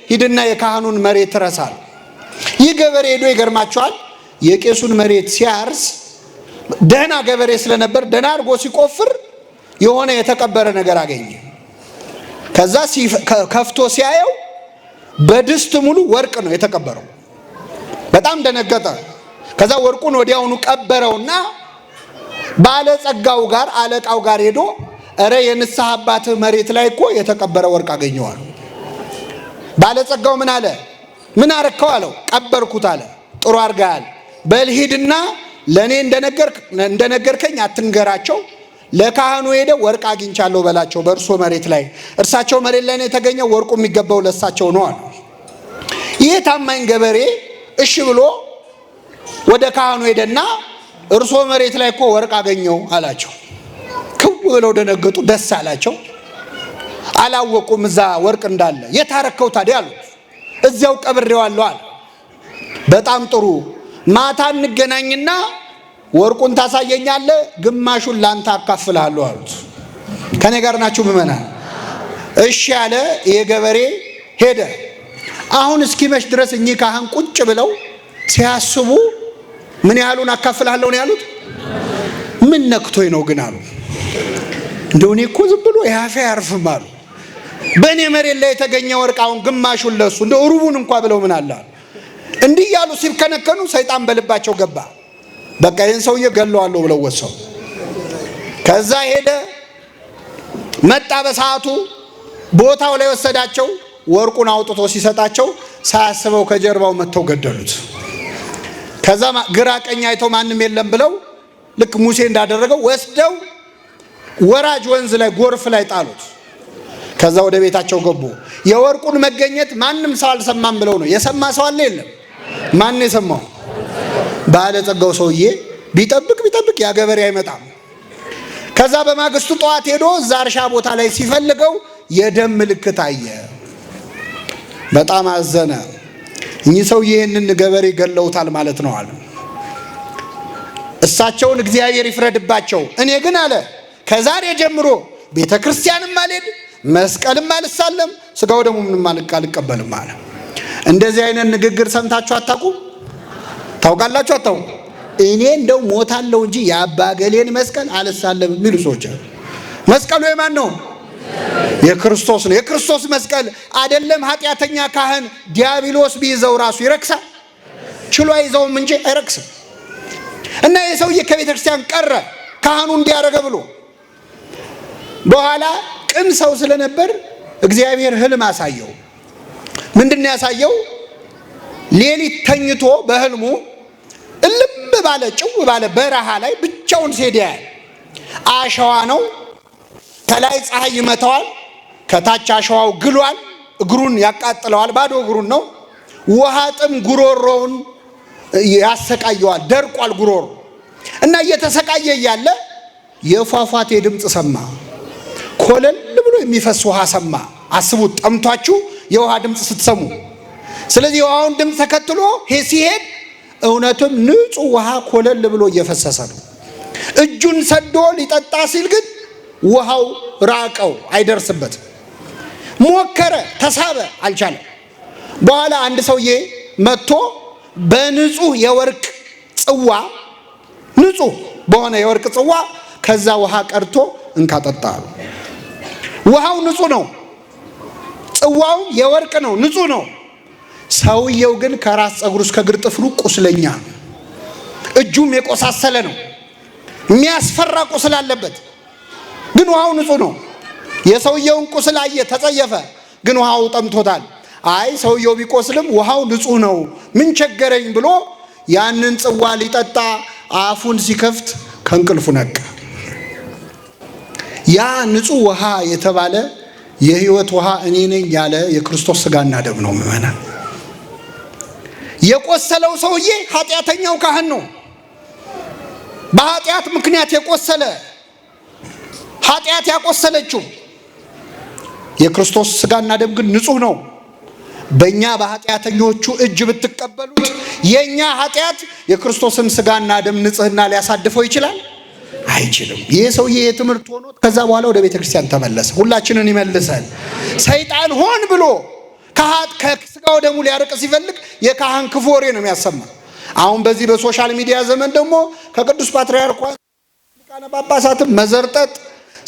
ሂድና የካህኑን መሬት ረሳል። ይህ ገበሬ ሄዶ ይገርማቸዋል፣ የቄሱን መሬት ሲያርስ ደህና ገበሬ ስለነበር ደህና አድርጎ ሲቆፍር የሆነ የተቀበረ ነገር አገኘ። ከዛ ከፍቶ ሲያየው በድስት ሙሉ ወርቅ ነው የተቀበረው። በጣም ደነገጠ። ከዛ ወርቁን ወዲያውኑ ቀበረውና ባለጸጋው ጋር አለቃው ጋር ሄዶ እረ የንስሐ አባትህ መሬት ላይ እኮ የተቀበረ ወርቅ አገኘዋል። ባለጸጋው ምን አለ? ምን አረከው አለው። ቀበርኩት አለ። ጥሩ አድርገሃል። በል ሂድና ለእኔ እንደነገርከኝ አትንገራቸው፣ ለካህኑ ሄደ ወርቅ አግኝቻለሁ በላቸው፣ በእርሶ መሬት ላይ እርሳቸው መሬት ላይ ነው የተገኘው፣ ወርቁ የሚገባው ለእሳቸው ነው አሉ። ይህ ታማኝ ገበሬ እሺ ብሎ ወደ ካህኑ ሄደና እርሶ መሬት ላይ እኮ ወርቅ አገኘው አላቸው። ክው ብለው ደነገጡ፣ ደስ አላቸው። አላወቁም እዛ ወርቅ እንዳለ። የታረከው ታዲያ አሉት። እዚያው ቀብሬዋለሁ አለ። በጣም ጥሩ፣ ማታ እንገናኝና ወርቁን ታሳየኛለህ፣ ግማሹን ላንተ አካፍልሃለሁ አሉት። ከኔ ጋር ናችሁ ምዕመናን? እሺ አለ። ይሄ ገበሬ ሄደ። አሁን እስኪመሽ ድረስ እኚህ ካህን ቁጭ ብለው ሲያስቡ ምን ያህሉን አካፍልሃለሁ ነው ያሉት? ምን ነክቶኝ ነው ግን አሉ። እንደው እኔ እኮ ዝም ብሎ ያፌ አያርፍም አሉ። በእኔ መሬት ላይ የተገኘ ወርቅ አሁን ግማሹን ለሱ እንደው ሩቡን እንኳ ብለው ምን አለ አሉ። እንዲህ እያሉ ሲብከነከኑ ሰይጣን በልባቸው ገባ። በቃ ይህን ሰውዬ ገለዋለሁ ብለው ወሰኑ። ከዛ ሄደ መጣ። በሰዓቱ ቦታው ላይ ወሰዳቸው። ወርቁን አውጥቶ ሲሰጣቸው ሳያስበው ከጀርባው መጥተው ገደሉት። ከዛ ግራ ቀኝ አይተው ማንም የለም ብለው ልክ ሙሴ እንዳደረገው ወስደው ወራጅ ወንዝ ላይ ጎርፍ ላይ ጣሉት። ከዛ ወደ ቤታቸው ገቡ። የወርቁን መገኘት ማንም ሰው አልሰማም ብለው ነው። የሰማ ሰው አለ? የለም። ማን የሰማው? ባለጸጋው ሰውዬ ቢጠብቅ ቢጠብቅ ያ ገበሬ አይመጣም። ከዛ በማግስቱ ጠዋት ሄዶ እዛ እርሻ ቦታ ላይ ሲፈልገው የደም ምልክት አየ። በጣም አዘነ። እኚህ ሰው ይህንን ገበሬ ገለውታል ማለት ነው አለ። እሳቸውን እግዚአብሔር ይፍረድባቸው። እኔ ግን አለ ከዛሬ ጀምሮ ቤተ ክርስቲያንም አልሄድ፣ መስቀልም አልሳለም፣ ስጋው ደግሞ ምንም አልቀበልም አለ። እንደዚህ አይነት ንግግር ሰምታችሁ አታውቁም? ታውቃላችሁ? አታውቁም? እኔ እንደው ሞታለሁ እንጂ የአባገሌን መስቀል አልሳለም የሚሉ ሰዎች አሉ። መስቀሉ የማን ነው? የክርስቶስ ነው። የክርስቶስ መስቀል አይደለም ኃጢአተኛ ካህን ዲያብሎስ ቢይዘው ራሱ ይረክሳል። ችሎ አይዘውም እንጂ አይረክስም። እና ይህ ሰውዬ ከቤተ ክርስቲያን ቀረ ካህኑ እንዲያደረገ ብሎ በኋላ ቅን ሰው ስለነበር እግዚአብሔር ህልም አሳየው። ምንድን ነው ያሳየው? ሌሊት ተኝቶ በህልሙ እልም ባለ ጭው ባለ በረሃ ላይ ብቻውን ሲሄድ ያያል። አሸዋ ነው። ከላይ ፀሐይ ይመታዋል፣ ከታች አሸዋው ግሏል፣ እግሩን ያቃጥለዋል። ባዶ እግሩን ነው። ውሃ ጥም ጉሮሮውን ያሰቃየዋል። ደርቋል ጉሮሮ እና እየተሰቃየ እያለ
የፏፏቴ ድምፅ ሰማ። ኮለል ብሎ የሚፈስ ውሃ ሰማ። አስቡት፣ ጠምቷችሁ የውሃ ድምፅ ስትሰሙ። ስለዚህ የውሃውን ድምፅ ተከትሎ ሲሄድ እውነትም ንጹሕ ውሃ ኮለል ብሎ እየፈሰሰ ነው። እጁን ሰዶ ሊጠጣ ሲል ግን ውሃው ራቀው፣ አይደርስበትም። ሞከረ፣ ተሳበ፣ አልቻለም። በኋላ አንድ ሰውዬ መጥቶ በንጹህ የወርቅ ጽዋ፣ ንጹህ በሆነ የወርቅ ጽዋ ከዛ ውሃ ቀድቶ እንካ ጠጣ አሉ። ውሃው ንጹህ ነው፣ ጽዋው የወርቅ ነው፣ ንጹህ ነው። ሰውየው ግን ከራስ ፀጉሩ እስከ እግር ጥፍሩ ቁስለኛ ነው። እጁም የቆሳሰለ ነው። የሚያስፈራ ቁስል አለበት። ግን ውሃው ንጹህ ነው። የሰውየውን ቁስል አየ፣ ተጸየፈ። ግን ውሃው ጠምቶታል። አይ ሰውየው ቢቆስልም ውሃው ንጹህ ነው፣ ምን ቸገረኝ ብሎ ያንን ጽዋ ሊጠጣ አፉን ሲከፍት ከእንቅልፉ ነቃ። ያ ንጹህ ውሃ የተባለ የሕይወት ውሃ እኔ ነኝ ያለ የክርስቶስ ሥጋና ደም ነው። ምዕመናን፣ የቆሰለው ሰውዬ ኃጢአተኛው ካህን ነው። በኃጢአት ምክንያት የቆሰለ፣ ኃጢአት ያቆሰለችው። የክርስቶስ ሥጋና ደም ግን ንጹህ ነው። በእኛ በኃጢአተኞቹ እጅ ብትቀበሉት የእኛ ኃጢአት የክርስቶስን ሥጋና ደም ንጽህና ሊያሳድፈው ይችላል? አይችልም። ይህ ሰውዬ የትምህርት ሆኖ ከዛ በኋላ ወደ ቤተ ክርስቲያን ተመለሰ። ሁላችንን ይመልሰን። ሰይጣን ሆን ብሎ ከስጋው ደሙ ሊያርቅ ሲፈልግ የካህን ክፉ ወሬ ነው የሚያሰማ። አሁን በዚህ በ social media ዘመን ደግሞ ከቅዱስ ፓትርያርኩ ሊቃነ ጳጳሳትም መዘርጠጥ፣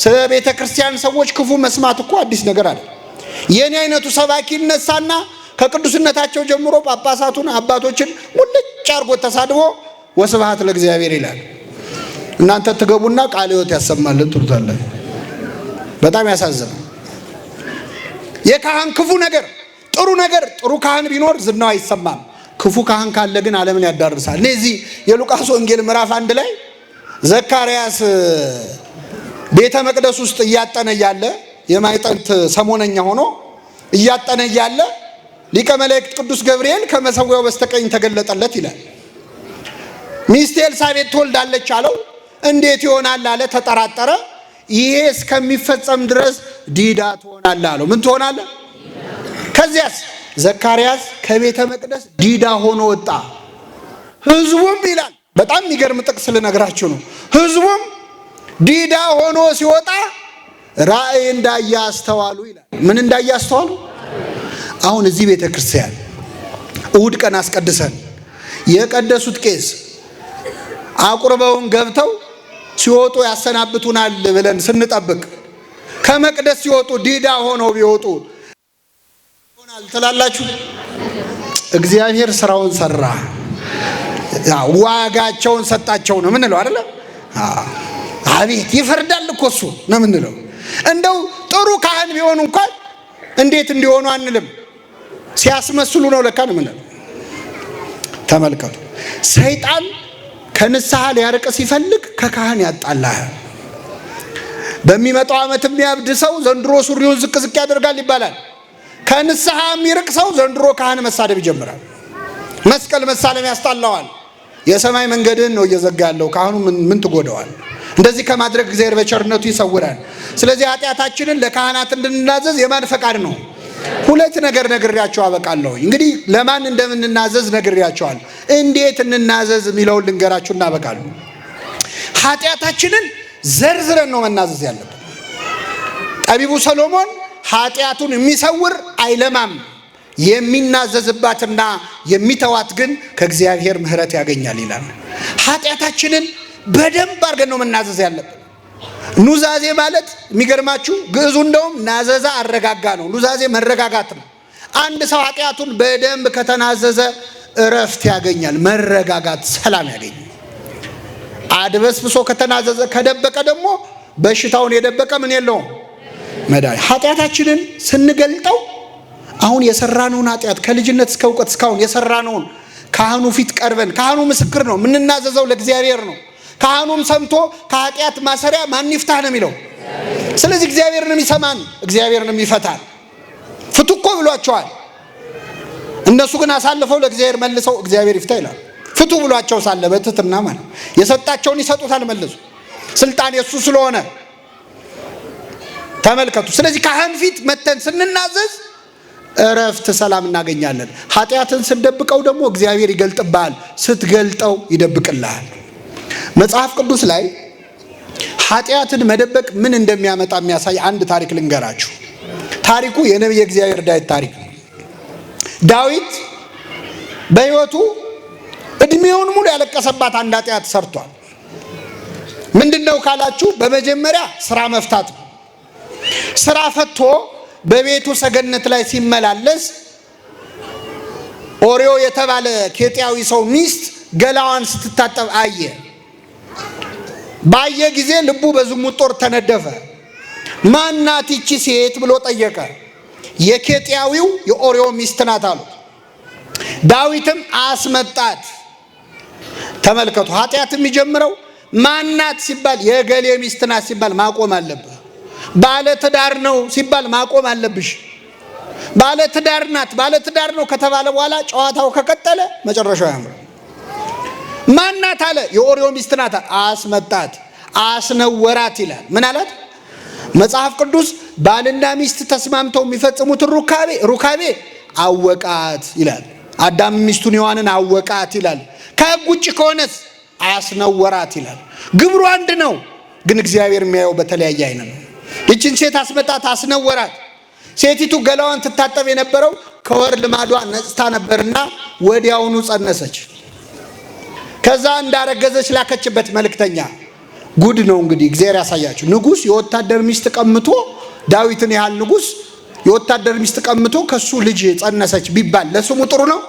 ስለ ቤተ ክርስቲያን ሰዎች ክፉ መስማት እኮ አዲስ ነገር አለ። የኔ አይነቱ ሰባኪ ይነሳና ከቅዱስነታቸው ጀምሮ ጳጳሳቱን አባቶችን ሙልጭ አርጎ ተሳድቦ ወስብሐት ለእግዚአብሔር ይላል። እናንተ ትገቡና ቃለ ሕይወት ያሰማልን ትሉታለን። በጣም ያሳዝናል። የካህን ክፉ ነገር፣ ጥሩ ነገር፣ ጥሩ ካህን ቢኖር ዝናው አይሰማም። ክፉ ካህን ካለ ግን ዓለምን ያዳርሳል። እኔ እዚህ የሉቃስ ወንጌል ምዕራፍ 1 ላይ ዘካርያስ ቤተ መቅደስ ውስጥ እያጠነ እያለ፣ የማዕጠንት ሰሞነኛ ሆኖ እያጠነ እያለ ሊቀ መላእክት ቅዱስ ገብርኤል ከመሰዊያው በስተቀኝ ተገለጠለት ይላል። ሚስቴ ኤልሳቤጥ ትወልዳለች አለው። እንዴት ይሆናል አለ፣ ተጠራጠረ። ይሄ እስከሚፈጸም ድረስ ዲዳ ትሆናለህ አለው። ምን ትሆናለህ? ከዚያስ ዘካርያስ ከቤተ መቅደስ ዲዳ ሆኖ ወጣ። ህዝቡም ይላል፣ በጣም የሚገርም ጥቅስ ልነግራችሁ ነው። ህዝቡም ዲዳ ሆኖ ሲወጣ ራእይ እንዳየ አስተዋሉ ይላል። ምን እንዳየ አስተዋሉ? አሁን እዚህ ቤተ ክርስቲያን እሁድ ቀን አስቀድሰን የቀደሱት ቄስ አቁርበውን ገብተው ሲወጡ ያሰናብቱናል ብለን ስንጠብቅ ከመቅደስ ሲወጡ ዲዳ ሆነው ቢወጡ ይሆናል ትላላችሁ? እግዚአብሔር ስራውን ሰራ፣ ዋጋቸውን ሰጣቸው ነው ምንለው አይደለ? አቤት ይፈርዳል እኮ እሱ ነው ምንለው። እንደው ጥሩ ካህን ቢሆኑ እንኳን እንዴት እንዲሆኑ አንልም። ሲያስመስሉ ነው ለካ ነው ምንለው። ተመልከቱ፣ ሰይጣን ከንስሐ ሊያርቅ ሲፈልግ ከካህን ያጣላህ። በሚመጣው ዓመት የሚያብድ ሰው ዘንድሮ ሱሪውን ዝቅ ዝቅ ያደርጋል ይባላል። ከንስሐ የሚርቅ ሰው ዘንድሮ ካህን መሳደብ ይጀምራል። መስቀል መሳለም ያስጣላዋል። የሰማይ መንገድን ነው እየዘጋ ያለው። ካህኑ ምን ትጎደዋል? እንደዚህ ከማድረግ እግዚአብሔር በቸርነቱ ይሰውራል። ስለዚህ ኃጢአታችንን ለካህናት እንድንናዘዝ የማን ፈቃድ ነው? ሁለት ነገር ነግሬያቸው አበቃለሁ። እንግዲህ ለማን እንደምንናዘዝ ነግሬያቸዋለሁ። እንዴት እንናዘዝ የሚለውን ልንገራችሁ እናበቃለሁ። ኃጢአታችንን ዘርዝረን ነው መናዘዝ ያለብን። ጠቢቡ ሰሎሞን ኃጢአቱን የሚሰውር አይለማም፣ የሚናዘዝባትና የሚተዋት ግን ከእግዚአብሔር ምሕረት ያገኛል ይላል። ኃጢአታችንን በደንብ አድርገን ነው መናዘዝ ያለብን። ኑዛዜ ማለት የሚገርማችሁ ግዕዙ እንደውም ናዘዛ አረጋጋ ነው። ኑዛዜ መረጋጋት ነው። አንድ ሰው ኃጢአቱን በደንብ ከተናዘዘ እረፍት ያገኛል፣ መረጋጋት፣ ሰላም ያገኛል። አድበስብሶ ከተናዘዘ ከደበቀ ደግሞ በሽታውን የደበቀ ምን የለውም መድኃኒት። ኃጢአታችንን ስንገልጠው አሁን የሰራነውን ኃጢአት ከልጅነት እስከ እውቀት እስካሁን የሰራነውን ካህኑ ፊት ቀርበን፣ ካህኑ ምስክር ነው፣ የምንናዘዘው ለእግዚአብሔር ነው። ካህኑም ሰምቶ ከኃጢአት ማሰሪያ ማን ይፍታህ ነው የሚለው። ስለዚህ እግዚአብሔርንም ይሰማን፣ እግዚአብሔርንም ይፈታል። ፍቱ እኮ ብሏቸዋል። እነሱ ግን አሳልፈው ለእግዚአብሔር መልሰው እግዚአብሔር ይፍታ ይላል። ፍቱ ብሏቸው ሳለ በትህትና ማለት የሰጣቸውን ይሰጡታል መልሱ።
ስልጣን የእሱ ስለሆነ ተመልከቱ። ስለዚህ ካህን ፊት መተን ስንናዘዝ እረፍት፣ ሰላም እናገኛለን። ኃጢአትን ስንደብቀው ደግሞ እግዚአብሔር ይገልጥብሃል። ስትገልጠው ይደብቅልሃል። መጽሐፍ ቅዱስ ላይ ኃጢአትን መደበቅ ምን እንደሚያመጣ የሚያሳይ አንድ ታሪክ ልንገራችሁ። ታሪኩ የነቢየ እግዚአብሔር ዳዊት ታሪክ ነው። ዳዊት በሕይወቱ እድሜውን ሙሉ ያለቀሰባት አንድ ኃጢአት ሰርቷል። ምንድን ነው ካላችሁ፣ በመጀመሪያ ስራ መፍታት ነው። ስራ ፈቶ በቤቱ ሰገነት ላይ ሲመላለስ ኦሪዮ የተባለ ኬጢያዊ ሰው ሚስት ገላዋን ስትታጠብ አየ። ባየ ጊዜ ልቡ በዝሙት ጦር ተነደፈ። ማናት ይቺ ሴት ብሎ ጠየቀ። የኬጢያዊው የኦሪዮ ሚስት ናት አሉት። ዳዊትም አስመጣት። ተመልከቱ፣ ኃጢአት የሚጀምረው ማናት ሲባል የገሌ ሚስት ናት ሲባል ማቆም አለብህ። ባለ ትዳር ነው ሲባል ማቆም አለብሽ። ባለ ትዳር ናት፣ ባለ ትዳር ነው ከተባለ በኋላ ጨዋታው ከቀጠለ መጨረሻው ያምራል። ማናት አለ። የኦሪዮ ሚስት ናት። አስመጣት፣ አስነወራት ይላል። ምን አላት? መጽሐፍ ቅዱስ ባልና ሚስት ተስማምተው የሚፈጽሙትን ሩካቤ አወቃት ይላል። አዳም ሚስቱን ሔዋንን አወቃት ይላል። ከሕግ ውጭ ከሆነስ አስነወራት ይላል። ግብሩ አንድ ነው፣ ግን እግዚአብሔር የሚያየው በተለያየ አይን ነው። ይችን ሴት አስመጣት፣ አስነወራት። ሴቲቱ ገላዋን ትታጠብ የነበረው ከወር ልማዷ ነጽታ ነበርና ወዲያውኑ ጸነሰች። ከዛ እንዳረገዘች ላከችበት መልእክተኛ። ጉድ ነው እንግዲህ እግዚአብሔር ያሳያችሁ። ንጉሥ የወታደር ሚስት ቀምቶ፣ ዳዊትን ያህል ንጉሥ የወታደር ሚስት ቀምቶ ከሱ ልጅ ጸነሰች ቢባል ለስሙ ጥሩ ነው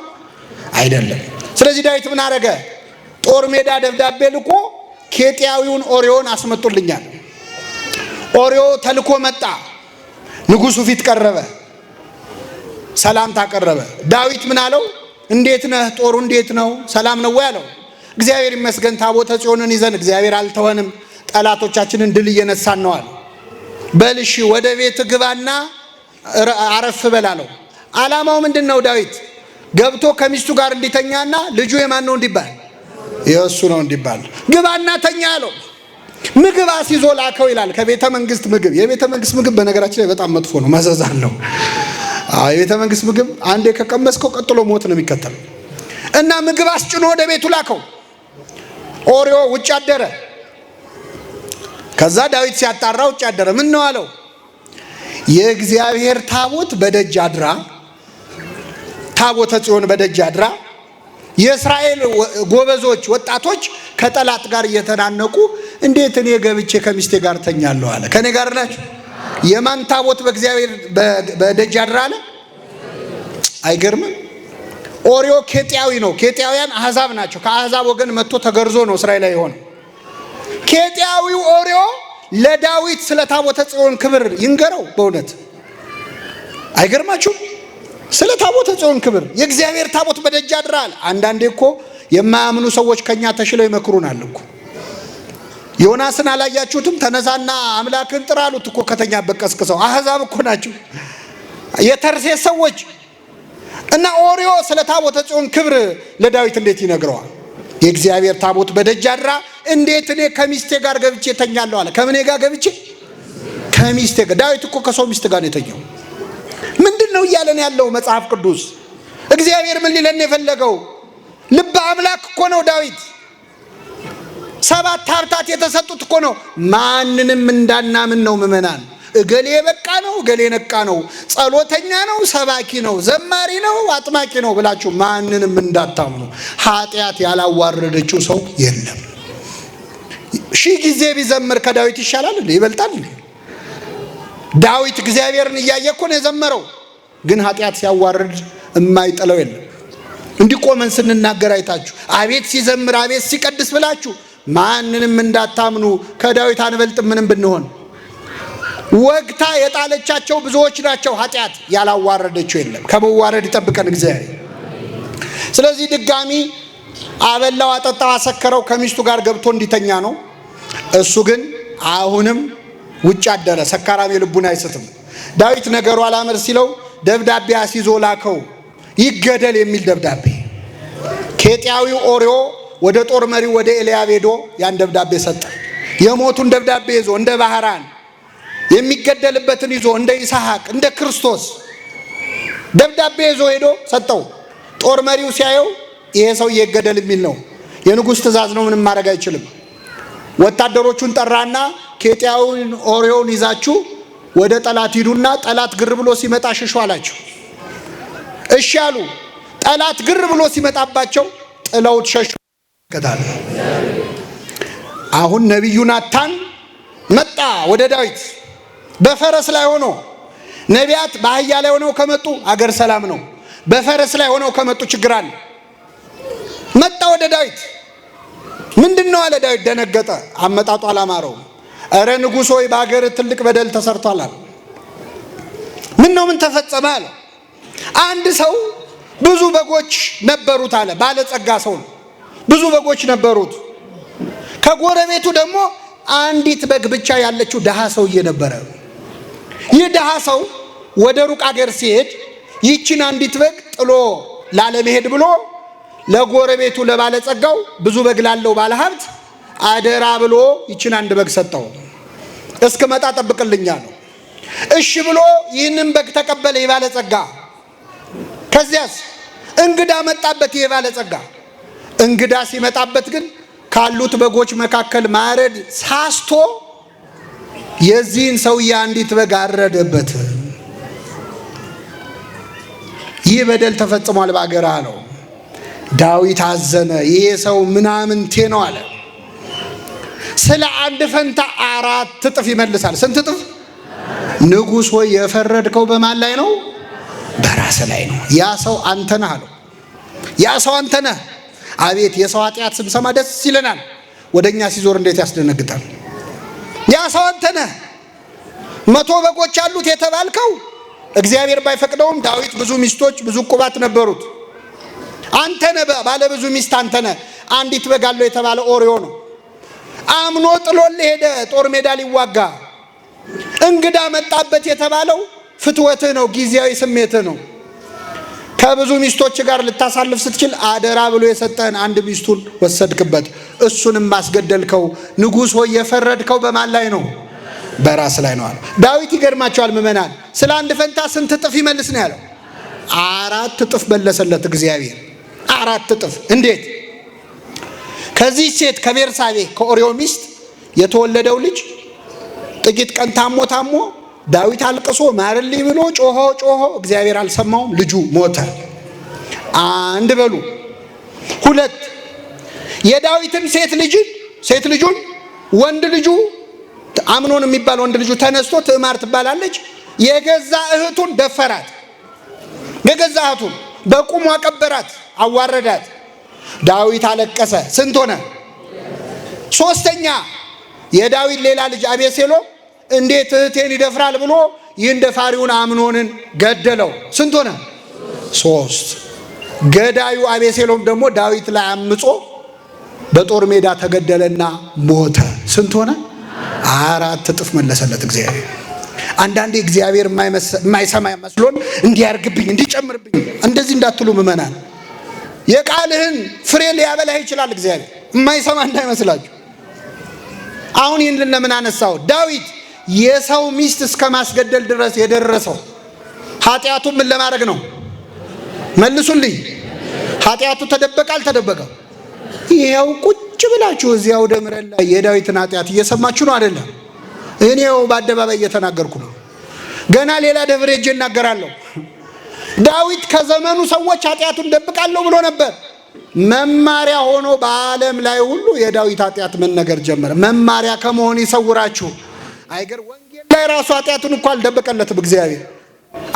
አይደለም። ስለዚህ ዳዊት ምን አረገ? ጦር ሜዳ ደብዳቤ ልኮ ኬጢያዊውን ኦሪዮን አስመጡልኛል። ኦሪዮ ተልኮ መጣ። ንጉሱ ፊት ቀረበ፣ ሰላምታ ቀረበ። ዳዊት ምን አለው? እንዴት ነህ? ጦሩ እንዴት ነው? ሰላም ነው ወይ አለው። እግዚአብሔር ይመስገን ታቦተ ጽዮንን ይዘን እግዚአብሔር አልተወንም፣ ጠላቶቻችንን ድል እየነሳን ነው አለ። በል እሺ ወደ ቤት ግባና አረፍ በል አለው። ዓላማው ምንድን ነው? ዳዊት ገብቶ ከሚስቱ ጋር እንዲተኛና ልጁ የማን ነው እንዲባል፣ የእሱ ነው እንዲባል፣ ግባና ተኛ አለው። ምግብ አስይዞ ላከው ይላል። ከቤተ መንግስት ምግብ። የቤተ መንግስት ምግብ በነገራችን ላይ በጣም መጥፎ ነው፣ መዘዝ አለው። የቤተ መንግስት ምግብ አንዴ ከቀመስከው ቀጥሎ ሞት ነው የሚከተለው። እና ምግብ አስጭኖ ወደ ቤቱ ላከው። ኦሪዮ ውጭ አደረ። ከዛ ዳዊት ሲያጣራ ውጭ አደረ። ምን ነው አለው? የእግዚአብሔር ታቦት በደጅ አድራ፣ ታቦተ ጽዮን በደጅ አድራ፣ የእስራኤል ጎበዞች ወጣቶች ከጠላት ጋር እየተናነቁ እንዴት እኔ ገብቼ ከሚስቴ ጋር ተኛለሁ አለ። ከኔ ጋር ናቸው። የማን ታቦት በእግዚአብሔር በደጅ አድራ አለ? አይገርምም? ኦሪዮ ኬጢያዊ ነው። ኬጢያውያን አሕዛብ ናቸው። ከአሕዛብ ወገን መጥቶ ተገርዞ ነው እስራኤላዊ የሆነው። ኬጢያዊው ኦሪዮ ለዳዊት ስለ ታቦተ ጽዮን ክብር ይንገረው። በእውነት አይገርማችሁም? ስለ ታቦተ ጽዮን ክብር የእግዚአብሔር ታቦት በደጅ አድራል። አንዳንዴ እኮ የማያምኑ ሰዎች ከኛ ተሽለው ይመክሩናል እኮ። ዮናስን አላያችሁትም? ተነሳና አምላክን ጥራ አሉት እኮ ከተኛበት ቀስቅሰው። አሕዛብ እኮ ናቸው የተርሴስ ሰዎች። እና ኦሪዮ ስለ ታቦተ ጽዮን ክብር ለዳዊት እንዴት ይነግረዋል? የእግዚአብሔር ታቦት በደጅ አድራ እንዴት እኔ ከሚስቴ ጋር ገብቼ ተኛለሁ አለ። ከምኔ ጋር ገብቼ? ከሚስቴ ጋር። ዳዊት እኮ ከሰው ሚስት ጋር ነው የተኛው። ምንድን ነው እያለን ያለው መጽሐፍ ቅዱስ? እግዚአብሔር ምን ሊለን የፈለገው? ልበ አምላክ እኮ ነው ዳዊት። 7 ሀብታት የተሰጡት እኮ ነው። ማንንም እንዳናምን ነው ምእመናን። እገሌ በቃ ነው፣ እገሌ ነቃ ነው፣ ጸሎተኛ ነው፣ ሰባኪ ነው፣ ዘማሪ ነው፣ አጥማቂ ነው ብላችሁ ማንንም እንዳታምኑ። ኃጢአት ያላዋረደችው ሰው የለም። ሺህ ጊዜ ቢዘምር ከዳዊት ይሻላል እንዴ? ይበልጣል እንዴ? ዳዊት እግዚአብሔርን እያየ እኮ ነው የዘመረው። ግን ኃጢአት ሲያዋርድ የማይጥለው የለም። እንዲህ ቆመን ስንናገር አይታችሁ አቤት ሲዘምር አቤት ሲቀድስ ብላችሁ ማንንም እንዳታምኑ። ከዳዊት አንበልጥም ምንም ብንሆን። ወግታ የጣለቻቸው ብዙዎች ናቸው። ኃጢአት ያላዋረደችው የለም። ከመዋረድ ይጠብቀን እግዚአብሔር። ስለዚህ ድጋሚ አበላው፣ አጠጣው፣ አሰከረው ከሚስቱ ጋር ገብቶ እንዲተኛ ነው። እሱ ግን አሁንም ውጭ አደረ። ሰካራም የልቡን አይስትም። ዳዊት ነገሩ አላምር ሲለው ደብዳቤ አስይዞ ላከው፣ ይገደል የሚል ደብዳቤ። ኬጢያዊው ኦሪዮ ወደ ጦር መሪው ወደ ኤልያብ ሄዶ ያን ደብዳቤ ሰጠ። የሞቱን ደብዳቤ ይዞ እንደ ባህራን፣ የሚገደልበትን ይዞ እንደ ይስሐቅ፣ እንደ ክርስቶስ ደብዳቤ ይዞ ሄዶ ሰጠው። ጦር መሪው ሲያየው ይሄ ሰው ይገደል የሚል ነው፣ የንጉሥ ትእዛዝ ነው፣ ምንም ማድረግ አይችልም። ወታደሮቹን ጠራና ኬጢያውን ኦርዮን ይዛችሁ ወደ ጠላት ሂዱና ጠላት ግር ብሎ ሲመጣ ሽሹ አላቸው። እሺ አሉ። ጠላት ግር ብሎ ሲመጣባቸው ጥለውት ሸሹ። አሁን ነቢዩ ናታን መጣ ወደ ዳዊት በፈረስ ላይ ሆኖ። ነቢያት በአህያ ላይ ሆነው ከመጡ አገር ሰላም ነው። በፈረስ ላይ ሆነው ከመጡ ችግር አለ። መጣ ወደ ዳዊት። ምንድን ነው አለ። ዳዊት ደነገጠ። አመጣጡ አላማረውም። እረ ንጉሥ ሆይ፣ በአገር ትልቅ በደል ተሰርቷል አለ። ምን ነው፣ ምን ተፈጸመ አለ። አንድ ሰው ብዙ በጎች ነበሩት አለ። ባለጸጋ ሰው ነው። ብዙ በጎች ነበሩት። ከጎረቤቱ ደግሞ አንዲት በግ ብቻ ያለችው ድሃ ሰውዬ ነበረ። ይህ ድሃ ሰው ወደ ሩቅ አገር ሲሄድ ይችን አንዲት በግ ጥሎ ላለመሄድ ብሎ ለጎረቤቱ ለባለጸጋው፣ ብዙ በግ ላለው ባለሀብት አደራ ብሎ ይችን አንድ በግ ሰጠው። እስክመጣ ጠብቅልኛ ነው። እሺ ብሎ ይህንን በግ ተቀበለ የባለጸጋ። ከዚያስ እንግዳ መጣበት ይሄ ባለጸጋ። እንግዳ ሲመጣበት ግን ካሉት በጎች መካከል ማረድ ሳስቶ የዚህን ሰውዬ አንዲት በግ አረደበት። ይህ በደል ተፈጽሟል በአገር አለው። ዳዊት አዘነ። ይሄ ሰው ምናምንቴ ነው አለ። ስለ አንድ ፈንታ 4 እጥፍ ይመልሳል። ስንት እጥፍ? ንጉሥ ሆይ፣ የፈረድከው በማን ላይ ነው? በራስ ላይ ነው። ያ ሰው አንተ ነህ አለው። ያ ሰው አንተ ነህ። አቤት፣ የሰው ኃጢአት ስንሰማ ደስ ይለናል። ወደኛ ሲዞር እንዴት ያስደነግጣል። ያ ሰው አንተ ነህ። 100 በጎች አሉት የተባልከው እግዚአብሔር ባይፈቅደውም ዳዊት ብዙ ሚስቶች፣ ብዙ ቁባት ነበሩት። አንተ ነህ፣ ባለ ብዙ ሚስት አንተ ነህ። አንዲት በግ አለው የተባለ ኦርዮ ነው። አምኖ ጥሎልህ ሄደ ጦር ሜዳ ሊዋጋ። እንግዳ መጣበት የተባለው ፍትወትህ ነው፣ ጊዜያዊ ስሜትህ ነው። ከብዙ ሚስቶች ጋር ልታሳልፍ ስትችል አደራ ብሎ የሰጠህን አንድ ሚስቱን ወሰድክበት፣ እሱንም አስገደልከው። ንጉሥ ሆይ፣ የፈረድከው በማን ላይ ነው? በራስ ላይ ነው አለ። ዳዊት ይገርማቸዋል ምዕመናን። ስለ አንድ ፈንታ ስንት እጥፍ ይመልስ ነው ያለው? 4 እጥፍ መለሰለት እግዚአብሔር። 4 እጥፍ። እንዴት? ከዚህ ሴት ከቤርሳቤ፣ ከኦሪዮ ሚስት የተወለደው ልጅ ጥቂት ቀን ታሞ ታሞ ዳዊት አልቅሶ ማርልኝ ብሎ ጮሆ ጮሆ እግዚአብሔር አልሰማውም። ልጁ ሞተ። አንድ በሉ። ሁለት፣ የዳዊትን ሴት ልጁን ወንድ ልጁ አምኖን የሚባል ወንድ ልጁ ተነስቶ ትዕማር ትባላለች የገዛ እህቱን ደፈራት። የገዛ እህቱን በቁሙ አቀበራት፣ አዋረዳት። ዳዊት አለቀሰ። ስንት ሆነ? ሶስተኛ፣ የዳዊት ሌላ ልጅ አቤሴሎም እንዴት እህቴን ይደፍራል ብሎ ይህን ደፋሪውን አምኖንን ገደለው። ስንት ሆነ? ሶስት። ገዳዩ አቤሴሎም ደግሞ ዳዊት ላይ አምጾ በጦር ሜዳ ተገደለና ሞተ። ስንት ሆነ? 4 እጥፍ መለሰለት እግዚአብሔር። አንዳንዴ እግዚአብሔር የማይሰማ መስሎን እንዲያርግብኝ፣ እንዲጨምርብኝ እንደዚህ እንዳትሉ ምእመናን። የቃልህን ፍሬ ሊያበላህ ይችላል እግዚአብሔር፣ የማይሰማ እንዳይመስላችሁ። አሁን ይህን ለምን አነሳው? ዳዊት የሰው ሚስት እስከ ማስገደል ድረስ የደረሰው ኃጢአቱ ምን ለማድረግ ነው? መልሱልኝ። ኃጢአቱ ተደበቀ አልተደበቀም? ይኸው ቁጭ ብላችሁ እዚያው ደምረን ላይ የዳዊትን ኃጢአት እየሰማችሁ ነው አይደለም? እኔው በአደባባይ እየተናገርኩ ነው። ገና ሌላ ደብሬ ሄጄ እናገራለሁ። ዳዊት ከዘመኑ ሰዎች ኃጢአቱን ደብቃለሁ ብሎ ነበር። መማሪያ ሆኖ በዓለም ላይ ሁሉ የዳዊት ኃጢአት መነገር ጀመረ። መማሪያ ከመሆን ይሰውራችሁ። አይገር ወንጌል ላይ ራሱ ኃጢአቱን እኮ አልደበቀለትም እግዚአብሔር።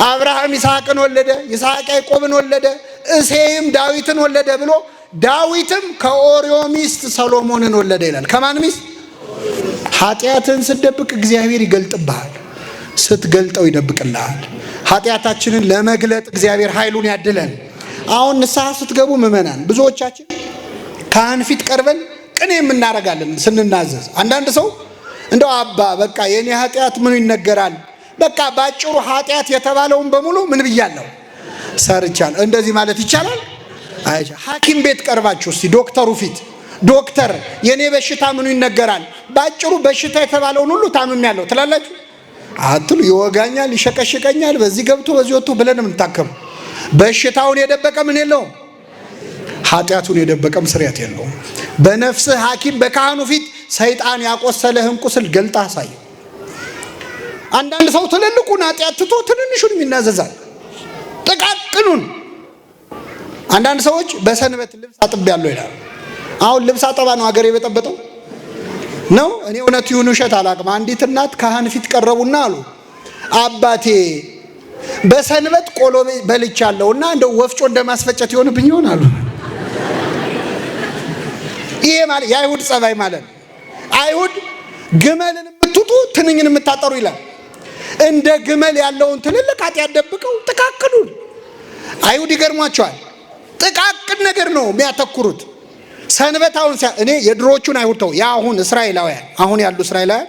አብርሃም ይስሐቅን ወለደ፣ ይስሐቅ ያዕቆብን ወለደ፣ እሴይም ዳዊትን ወለደ ብሎ ዳዊትም ከኦርዮ ሚስት ሰሎሞንን ወለደ ይላል። ከማን ሚስት? ኃጢአትን ስትደብቅ እግዚአብሔር ይገልጥብሃል፣ ስትገልጠው ይደብቅልሃል። ኃጢአታችንን ለመግለጥ እግዚአብሔር ኃይሉን ያድለን። አሁን ንስሐ ስትገቡ ምዕመናን፣ ብዙዎቻችን ካህን ፊት ቀርበን ቅኔ የምናደርጋለን ስንናዘዝ። አንዳንድ ሰው እንደው አባ፣ በቃ የኔ ኃጢአት ምኑ ይነገራል፣ በቃ ባጭሩ ኃጢአት የተባለውን በሙሉ ምን ብያለሁ፣ ሰርቻለሁ። እንደዚህ ማለት ይቻላል? አይ፣ ሐኪም ቤት ቀርባችሁ እስቲ ዶክተሩ ፊት
ዶክተር የኔ በሽታ ምኑ ይነገራል? ባጭሩ በሽታ የተባለውን ሁሉ ታምሜያለሁ ትላላችሁ አትሉ? ይወጋኛል፣ ይሸቀሽቀኛል፣ በዚህ ገብቶ በዚህ ወጥቶ ብለን የምንታከም። በሽታውን የደበቀ ምን የለውም፣ ኃጢአቱን የደበቀም ስርየት የለውም። በነፍስህ ሐኪም በካህኑ ፊት ሰይጣን ያቆሰለህን ቁስል ገልጣ አሳየው። አንዳንድ ሰው ትልልቁን ኃጢአት ትቶ ትንንሹን ይናዘዛል፣ ጥቃቅኑን። አንዳንድ ሰዎች በሰንበት ልብስ አጥቤያለሁ ይላሉ። አሁን ልብስ አጠባ ነው ሀገር የበጠበጠው ነው። እኔ እውነት ይሁን ውሸት አላቅም። አንዲት እናት ካህን ፊት ቀረቡና አሉ፣ አባቴ በሰንበት ቆሎ በልቻለሁና እንደው ወፍጮ እንደማስፈጨት ይሆንብኝ ይሆን አሉ። ይሄ ማለት የአይሁድ ጸባይ ማለት ነው። አይሁድ ግመልን የምትውጡ ትንኝን የምታጠሩ ይላል። እንደ ግመል ያለውን ትልልቅ ኃጢአት ደብቀው ጥቃቅኑን አይሁድ ይገርሟቸዋል። ጥቃቅን ነገር ነው የሚያተኩሩት። ሰንበት አሁን እኔ የድሮዎቹን አይሁድ ተው፣ የአሁን እስራኤላውያን አሁን ያሉ እስራኤላውያን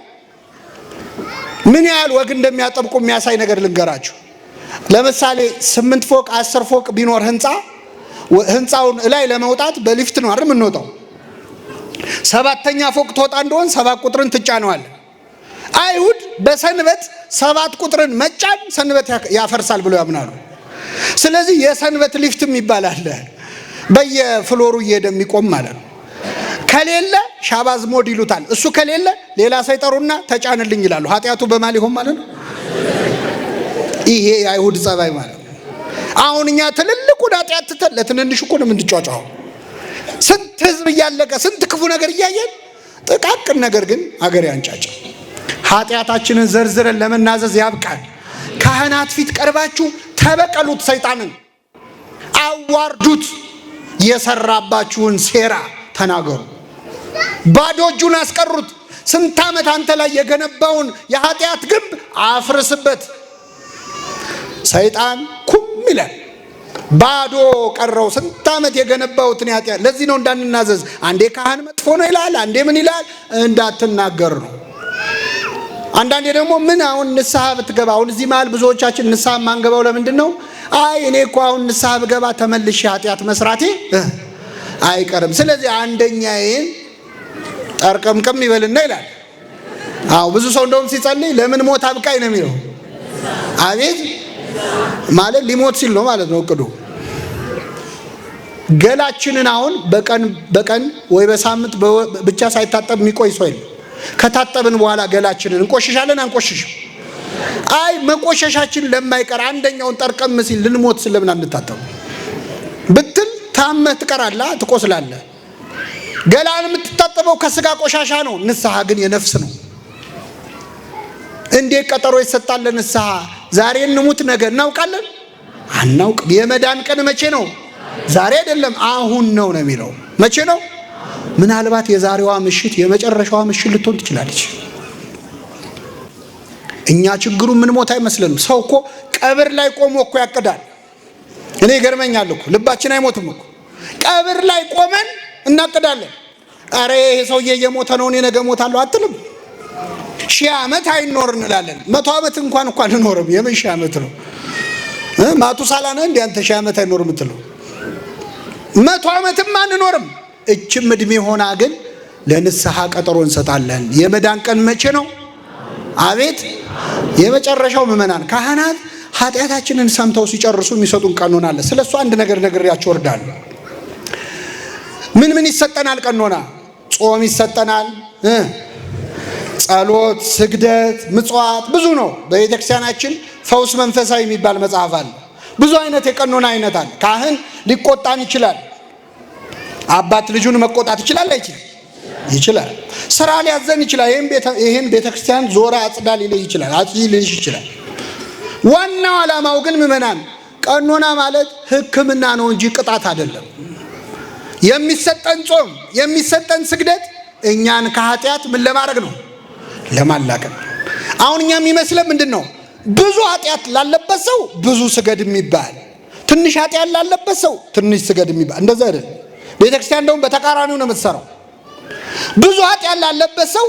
ምን ያህል ወግ እንደሚያጠብቁ የሚያሳይ ነገር ልንገራችሁ። ለምሳሌ 8 ፎቅ 10 ፎቅ ቢኖር ህንፃ ህንፃውን እላይ ለመውጣት በሊፍት ነው አይደል የምንወጣው። 7ኛ ፎቅ ትወጣ እንደሆን 7 ቁጥርን ትጫነዋለህ። አይሁድ በሰንበት 7 ቁጥርን መጫን ሰንበት ያፈርሳል ብለው ያምናሉ። ስለዚህ የሰንበት ሊፍትም የሚባል አለ፣ በየ floor ኡ እየሄደ የሚቆም ማለት ነው። ከሌለ Shabbat mode ይሉታል። እሱ ከሌለ ሌላ ሰው ይጠሩና ተጫንልኝ ይላሉ። ኃጢአቱ በማን ሊሆን ማለት ነው? ይሄ የአይሁድ ጸባይ ማለት ነው። አሁን እኛ ትልልቁን ኃጢአት ትተን ለትንንሽ እኮ ነው የምንጫጫው። ስንት ህዝብ እያለቀ ስንት ክፉ ነገር እያየን ጥቃቅን ነገር ግን አገር ያንጫጫ። ኃጢአታችንን ዘርዝረን ለመናዘዝ ያብቃል። ካህናት ፊት ቀርባችሁ ተበቀሉት፣ ሰይጣንን አዋርዱት፣ የሰራባችሁን ሴራ ተናገሩ። ባዶ እጁን አስቀሩት። ስንት ዓመት አንተ ላይ የገነባውን የኃጢአት ግንብ አፍርስበት። ሰይጣን ኩም ይላል። ባዶ ቀረው ስንት ዓመት የገነባውትን ኃጢአት። ለዚህ ነው እንዳንናዘዝ። አንዴ ካህን መጥፎ ነው ይላል፣ አንዴ ምን ይላል፣ እንዳትናገር ነው። አንዳንዴ ደግሞ ምን አሁን ንስሐ ብትገባ፣ አሁን እዚህ መሃል ብዙዎቻችን ንስሐ የማንገባው ለምንድን ነው? አይ እኔ እኮ አሁን ንስሐ ብገባ ተመልሼ ኃጢአት መስራቴ አይቀርም፣ ስለዚህ አንደኛዬን ጠርቀምቀም ይበልና ይላል። አዎ ብዙ ሰው እንደውም ሲጸልይ ለምን ሞት አብቃኝ ነው የሚለው። አቤት ማለት ሊሞት ሲል ነው ማለት ነው እቅዱ። ገላችንን አሁን በቀን በቀን ወይ በሳምንት ብቻ ሳይታጠብ የሚቆይ ሰው የለም። ከታጠብን በኋላ ገላችንን እንቆሽሻለን አንቆሽሽም? አይ መቆሸሻችን ለማይቀር አንደኛውን ጠርቀም ሲል ልንሞት ስለምን አንታጠብ ብትል ታመህ ትቀራለህ፣ ትቆስላለህ። ገላን የምትታጠበው ከስጋ ቆሻሻ ነው። ንስሐ ግን የነፍስ ነው። እንዴት ቀጠሮ ይሰጣል ለንስሐ? ዛሬ እንሙት ነገ እናውቃለን አናውቅም። የመዳን ቀን መቼ ነው? ዛሬ አይደለም አሁን ነው ነው የሚለው። መቼ ነው? ምናልባት የዛሬዋ ምሽት የመጨረሻዋ ምሽት ልትሆን ትችላለች። እኛ ችግሩ ምን ሞት አይመስለንም። ሰው እኮ ቀብር ላይ ቆሞ እኮ ያቅዳል። እኔ ይገርመኛል እኮ ልባችን አይሞትም እኮ ቀብር ላይ ቆመን እናቅዳለን። አረ ይሄ ሰውዬ እየሞተ ነው እኔ ነገ እሞታለሁ አትልም። 1000 ዓመት አይኖር እንላለን። 100 ዓመት እንኳን እኮ አንኖርም። የምን 1000 ዓመት ነው? ማቱሳላ ነህ እንዴ አንተ 1000 ዓመት አይኖርም የምትለው? 100 ዓመትም አንኖርም። እችም እድሜ ሆና ግን ለንስሐ ቀጠሮ እንሰጣለን። የመዳን ቀን መቼ ነው? አቤት የመጨረሻው ምዕመናን ካህናት ኃጢአታችንን ሰምተው ሲጨርሱ የሚሰጡን ቀኖና አለ። ስለሱ አንድ ነገር ነግሬያችሁ እወርዳለሁ። ምን ምን ይሰጠናል? ቀኖና ጾም ይሰጠናል፣ ጸሎት፣ ስግደት፣ ምጽዋት ብዙ ነው። በቤተክርስቲያናችን ፈውስ መንፈሳዊ የሚባል መጽሐፍ አለ። ብዙ አይነት የቀኖና አይነት አለ። ካህን ሊቆጣን ይችላል። አባት ልጁን መቆጣት ይችላል አይችልም? ይችላል። ስራ ሊያዘን ይችላል። ይሄን ቤተክርስቲያን ዞራ አጽዳ ሊልህ ይችላል፣ አጽጂ ሊልሽ ይችላል። ዋናው ዓላማው ግን ምዕመናን ቀኖና ማለት ሕክምና ነው እንጂ ቅጣት አይደለም። የሚሰጠን ጾም የሚሰጠን ስግደት እኛን ከኃጢአት ምን ለማድረግ ነው? ለማላቀቅ። አሁን እኛ የሚመስለን ምንድን ነው? ብዙ ኃጢአት ላለበት ሰው ብዙ ስገድ የሚባል፣ ትንሽ ኃጢአት ላለበት ሰው ትንሽ ስገድ የሚባል እንደዛ አይደለም። ቤተክርስቲያን እንደውም በተቃራኒው ነው የምትሰራው። ብዙ ኃጢአት ላለበት ሰው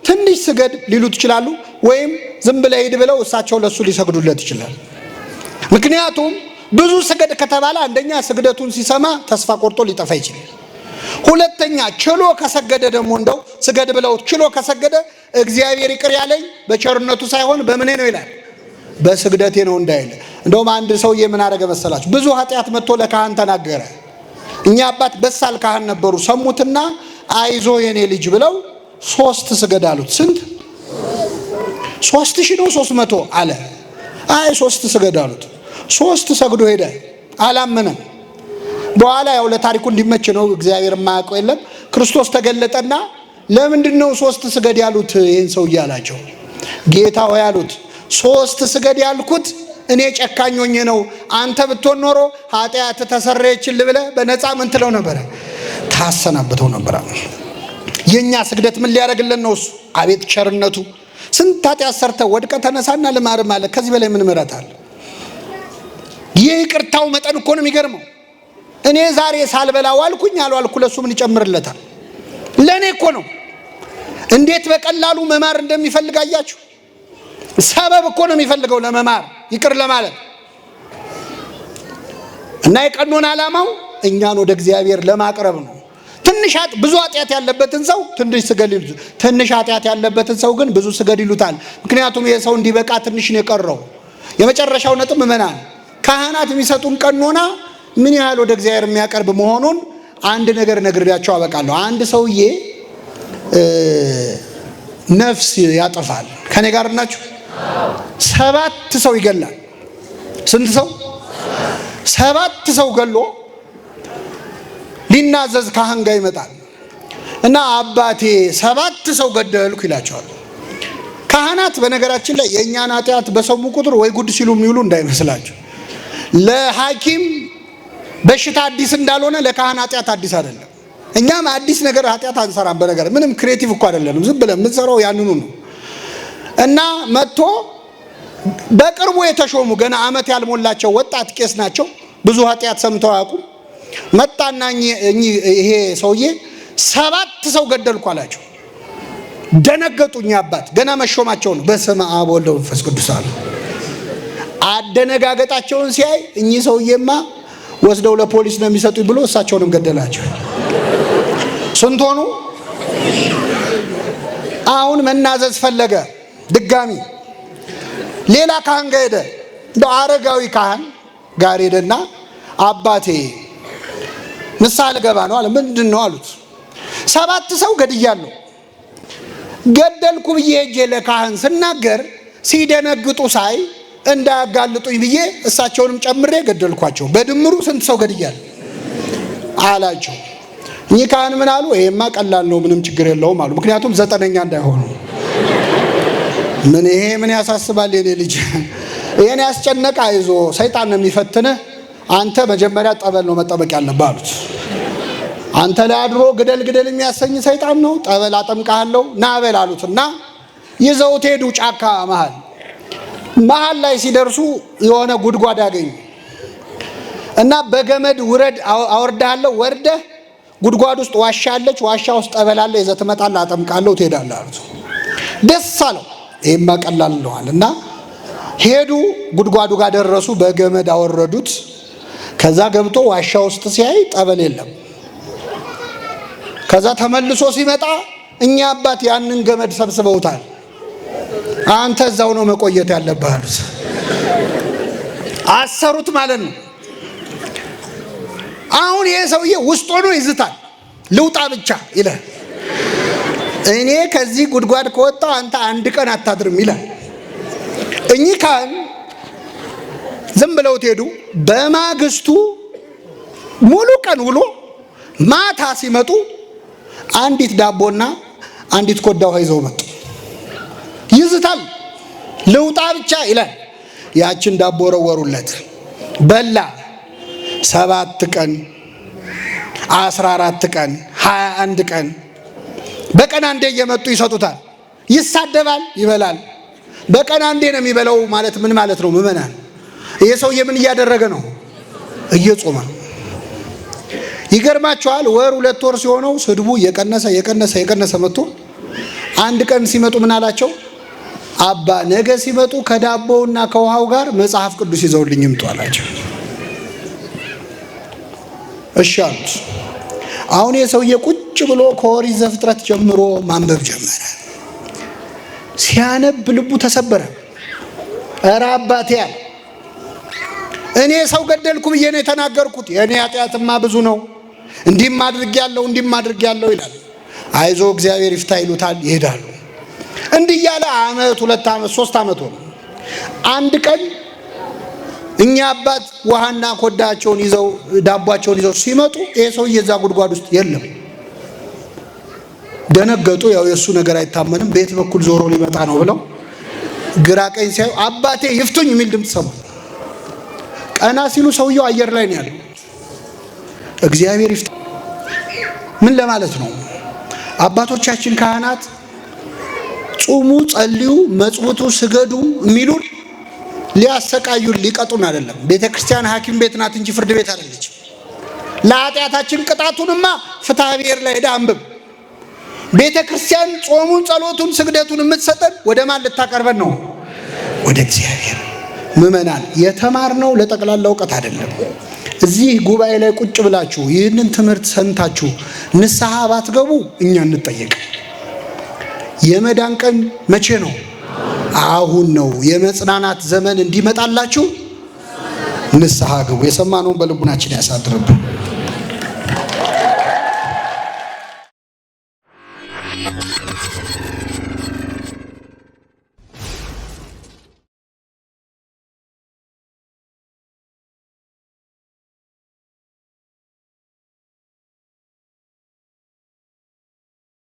ትንሽ ስገድ ሊሉት ይችላሉ፣ ወይም ዝም ብለህ ሂድ ብለው እሳቸው ለሱ ሊሰግዱለት ይችላል። ምክንያቱም ብዙ ስገድ ከተባለ አንደኛ ስግደቱን ሲሰማ ተስፋ ቆርጦ ሊጠፋ ይችላል። ሁለተኛ ችሎ ከሰገደ ደግሞ እንደው ስገድ ብለው ችሎ ከሰገደ እግዚአብሔር ይቅር ያለኝ በቸርነቱ ሳይሆን በምኔ ነው ይላል፣ በስግደቴ ነው እንዳይል። እንደውም አንድ ሰውዬ ምን አደረገ መሰላችሁ? ብዙ ኃጢአት መጥቶ ለካህን ተናገረ። እኛ አባት በሳል ካህን ነበሩ። ሰሙትና አይዞ የኔ ልጅ ብለው 3 ስገድ አሉት። ስንት? 3000 ነው 300 አለ። አይ 3 ስገድ አሉት። 3 ሰግዶ ሄደ። አላመነም። በኋላ ያው ለታሪኩ እንዲመች ነው፣ እግዚአብሔር የማያውቀው የለም። ክርስቶስ ተገለጠና ለምንድን ነው 3 ስገድ ያሉት ይሄን ሰው እያላቸው፣ ጌታ ሆይ አሉት፣ 3 ስገድ ያልኩት እኔ ጨካኝ ሆኜ ነው። አንተ ብትሆን ኖሮ ኃጢአት ተሰረየችልህ ብለህ በነፃ ምን ትለው ነበረ? ታሰናብተው ነበረ። የኛ ስግደት ምን ሊያደርግልን ነው? እሱ አቤት ቸርነቱ! ስንት ኃጢአት ሰርተህ ወድቀህ ተነሳና ልማር ማለት ከዚህ በላይ ምን ምሕረት አለ? የይቅርታው መጠን እኮ ነው የሚገርመው። እኔ ዛሬ ሳልበላ ዋልኩኝ አልዋልኩ ለሱ ምን ይጨምርለታል? ለኔ እኮ ነው። እንዴት በቀላሉ መማር እንደሚፈልግ አያችሁ? ሰበብ እኮ ነው የሚፈልገው ለመማር ይቅር ለማለት። እና የቀኖና ዓላማው እኛን ወደ እግዚአብሔር ለማቅረብ ነው። ብዙ ኃጢአት ያለበትን ሰው ትንሽ ስገድ ይሉታል። ትንሽ ኃጢአት ያለበትን ሰው ግን ብዙ ስገድ ይሉታል። ምክንያቱም ይሄ ሰው እንዲበቃ ትንሽ ነው የቀረው። የመጨረሻው ነጥብ ምዕመናን፣ ካህናት የሚሰጡን ቀኖና ምን ያህል ወደ እግዚአብሔር የሚያቀርብ መሆኑን አንድ ነገር ነግሬያቸው አበቃለሁ። አንድ ሰውዬ ነፍስ ያጠፋል። ከኔ ጋር ናችሁ? 7 ሰው ይገላል። ስንት ሰው? 7 ሰው ገሎ ሊናዘዝ ካህን ጋር ይመጣል። እና አባቴ 7 ሰው ገደልኩ ይላቸዋል። ካህናት በነገራችን ላይ የእኛን ኃጢአት በሰሙ ቁጥር ወይ ጉድ ሲሉ የሚውሉ እንዳይመስላችሁ። ለሐኪም በሽታ አዲስ እንዳልሆነ ለካህን ኃጢአት አዲስ አይደለም። እኛም አዲስ ነገር ኃጢአት አንሰራም። በነገር ምንም creative እኮ አይደለንም። ዝም ብለን የምንሰራው ያንኑ ነው። እና መጥቶ በቅርቡ የተሾሙ ገና አመት ያልሞላቸው ወጣት ቄስ ናቸው። ብዙ ኃጢአት ሰምተው አያውቁም። መጣና ይሄ ሰውዬ 7 ሰው ገደልኩ አላቸው። ደነገጡኝ። አባት ገና መሾማቸው ነው። በስመ አብ ወወልድ ወመንፈስ ቅዱስ አሉ። አደነጋገጣቸውን ሲያይ እኚህ ሰውዬማ ወስደው ለፖሊስ ነው የሚሰጡኝ ብሎ እሳቸውንም ገደላቸው። ስንት ሆኑ? አሁን መናዘዝ ፈለገ ድጋሚ። ሌላ ካህን ጋር ሄደ። እንደው አረጋዊ ካህን ጋር ሄደና አባቴ ንስሐ ልገባ ነው አለ። ምንድን ነው አሉት። 7 ሰው ገድያለሁ። ገደልኩ ብዬ ሄጄ ለካህን ስናገር ሲደነግጡ ሳይ እንዳያጋልጡኝ ብዬ እሳቸውንም ጨምሬ ገደልኳቸው። በድምሩ ስንት ሰው ገድያለሁ አላቸው። እኚህ ካህን ምን አሉ? ይሄማ ቀላል ነው፣ ምንም ችግር የለውም አሉ። ምክንያቱም 9ኛ እንዳይሆኑ። ምን ይሄ ምን ያሳስባል የኔ ልጅ፣ ይሄን ያስጨነቀ አይዞ፣ ሰይጣን ነው የሚፈትንህ። አንተ መጀመሪያ ጠበል ነው መጠበቅ ያለብህ አሉት። አንተ ላይ አድሮ ግደል ግደል የሚያሰኝ ሰይጣን ነው፣ ጠበል አጠምቅሃለሁ ና በል አሉትና ይዘውት ሄዱ። ጫካ መሃል መሃል ላይ ሲደርሱ የሆነ ጉድጓድ አገኙ እና በገመድ ውረድ አወርድሃለሁ፣ ወርደህ ጉድጓድ ውስጥ ዋሻ አለች፣ ዋሻ ውስጥ ጠበል አለ፣ ይዘህ ትመጣለህ፣ አጠምቅሃለሁ፣ ትሄዳለህ አሉት። ደስ አለው። ይሄማ ቀላል ነው አለ እና ሄዱ። ጉድጓዱ ጋር ደረሱ፣ በገመድ አወረዱት። ከዛ ገብቶ ዋሻ ውስጥ ሲያይ ጠበል የለም። ከዛ ተመልሶ ሲመጣ እኛ አባት ያንን ገመድ ሰብስበውታል። አንተ እዛው ነው መቆየት ያለብህ አሉት። አሰሩት ማለት ነው። አሁን ይሄ ሰውዬ ውስጥ ሆኖ ይዝታል። ልውጣ ብቻ ይላል። እኔ ከዚህ ጉድጓድ ከወጣሁ አንተ አንድ ቀን አታድርም ይላል። እኚህ ካህን ዝም ብለውት ሄዱ። በማግስቱ ሙሉ ቀን ውሎ ማታ ሲመጡ አንዲት ዳቦና አንዲት ኮዳ ውሃ ይዘው መጡ። ይዝታል። ልውጣ ብቻ ይላል። ያችን ዳቦ ወረወሩለት፣ በላ። 7 ቀን 14 ቀን 21 ቀን በቀን አንዴ እየመጡ ይሰጡታል። ይሳደባል፣ ይበላል። በቀን አንዴ ነው የሚበላው ማለት ምን ማለት ነው? ምዕመናን፣ ይሄ ሰውዬ ምን እያደረገ ነው? እየጾመ ነው። ይገርማቸዋል። ወር 2 ወር ሲሆነው ስድቡ እየቀነሰ እየቀነሰ እየቀነሰ መጥቶ አንድ ቀን ሲመጡ ምን አላቸው? አባ ነገ ሲመጡ ከዳቦውና ከውሃው ጋር መጽሐፍ ቅዱስ ይዘውልኝ ይምጡ አላቸው። እሺ አሉት። አሁን የሰውዬ ቁጭ ብሎ ከኦሪት ዘፍጥረት ጀምሮ ማንበብ ጀመረ። ሲያነብ ልቡ ተሰበረ። እረ አባቴ አለ፣ እኔ ሰው ገደልኩ ብዬ ነው የተናገርኩት። የእኔ ኃጢአትማ ብዙ ነው፣ እንዲህም አድርጌያለሁ፣ እንዲህም አድርጌያለሁ ይላል። አይዞ እግዚአብሔር ይፍታ ይሉታል፣ ይሄዳሉ። እንዲህ እያለ ዓመት፣ 2 ዓመት፣ 3 ዓመት ሆነ። አንድ ቀን እኛ አባት ውሃና ኮዳቸውን ይዘው ዳቧቸውን ይዘው ሲመጡ ይሄ ሰውዬ እዛ ጉድጓድ ውስጥ የለም። ደነገጡ። ያው የእሱ ነገር አይታመንም፣ ቤት በኩል ዞሮ ሊመጣ ነው ብለው ግራ ቀኝ ሲያዩ አባቴ ይፍቱኝ የሚል ድምፅ ሰሙ። ቀና ሲሉ ሰውየው አየር ላይ ነው ያለው። እግዚአብሔር ይፍታ። ምን ለማለት ነው? አባቶቻችን ካህናት ጹሙ፣ ጸልዩ፣ መጽውቱ፣ ስገዱ የሚሉን ሊያሰቃዩን ሊቀጡን አይደለም። ቤተክርስቲያን ሐኪም ቤት ናት እንጂ ፍርድ ቤት አይደለች። ለኃጢአታችን ቅጣቱንማ ፍትሐ ብሔር ላይ ሄደህ አንብብ። ቤተክርስቲያን ጾሙን፣ ጸሎቱን፣ ስግደቱን የምትሰጠን ወደ ማን ልታቀርበን ነው? ወደ እግዚአብሔር። ምዕመናን የተማርነው ለጠቅላላ እውቀት አይደለም። እዚህ ጉባኤ ላይ ቁጭ ብላችሁ ይህንን ትምህርት ሰምታችሁ ንስሐ ባትገቡ እኛ እንጠየቅ። የመዳን ቀን መቼ ነው? አሁን ነው። የመጽናናት ዘመን እንዲመጣላችሁ ንስሐ ግቡ። የሰማነውን በልቡናችን ያሳድርብን።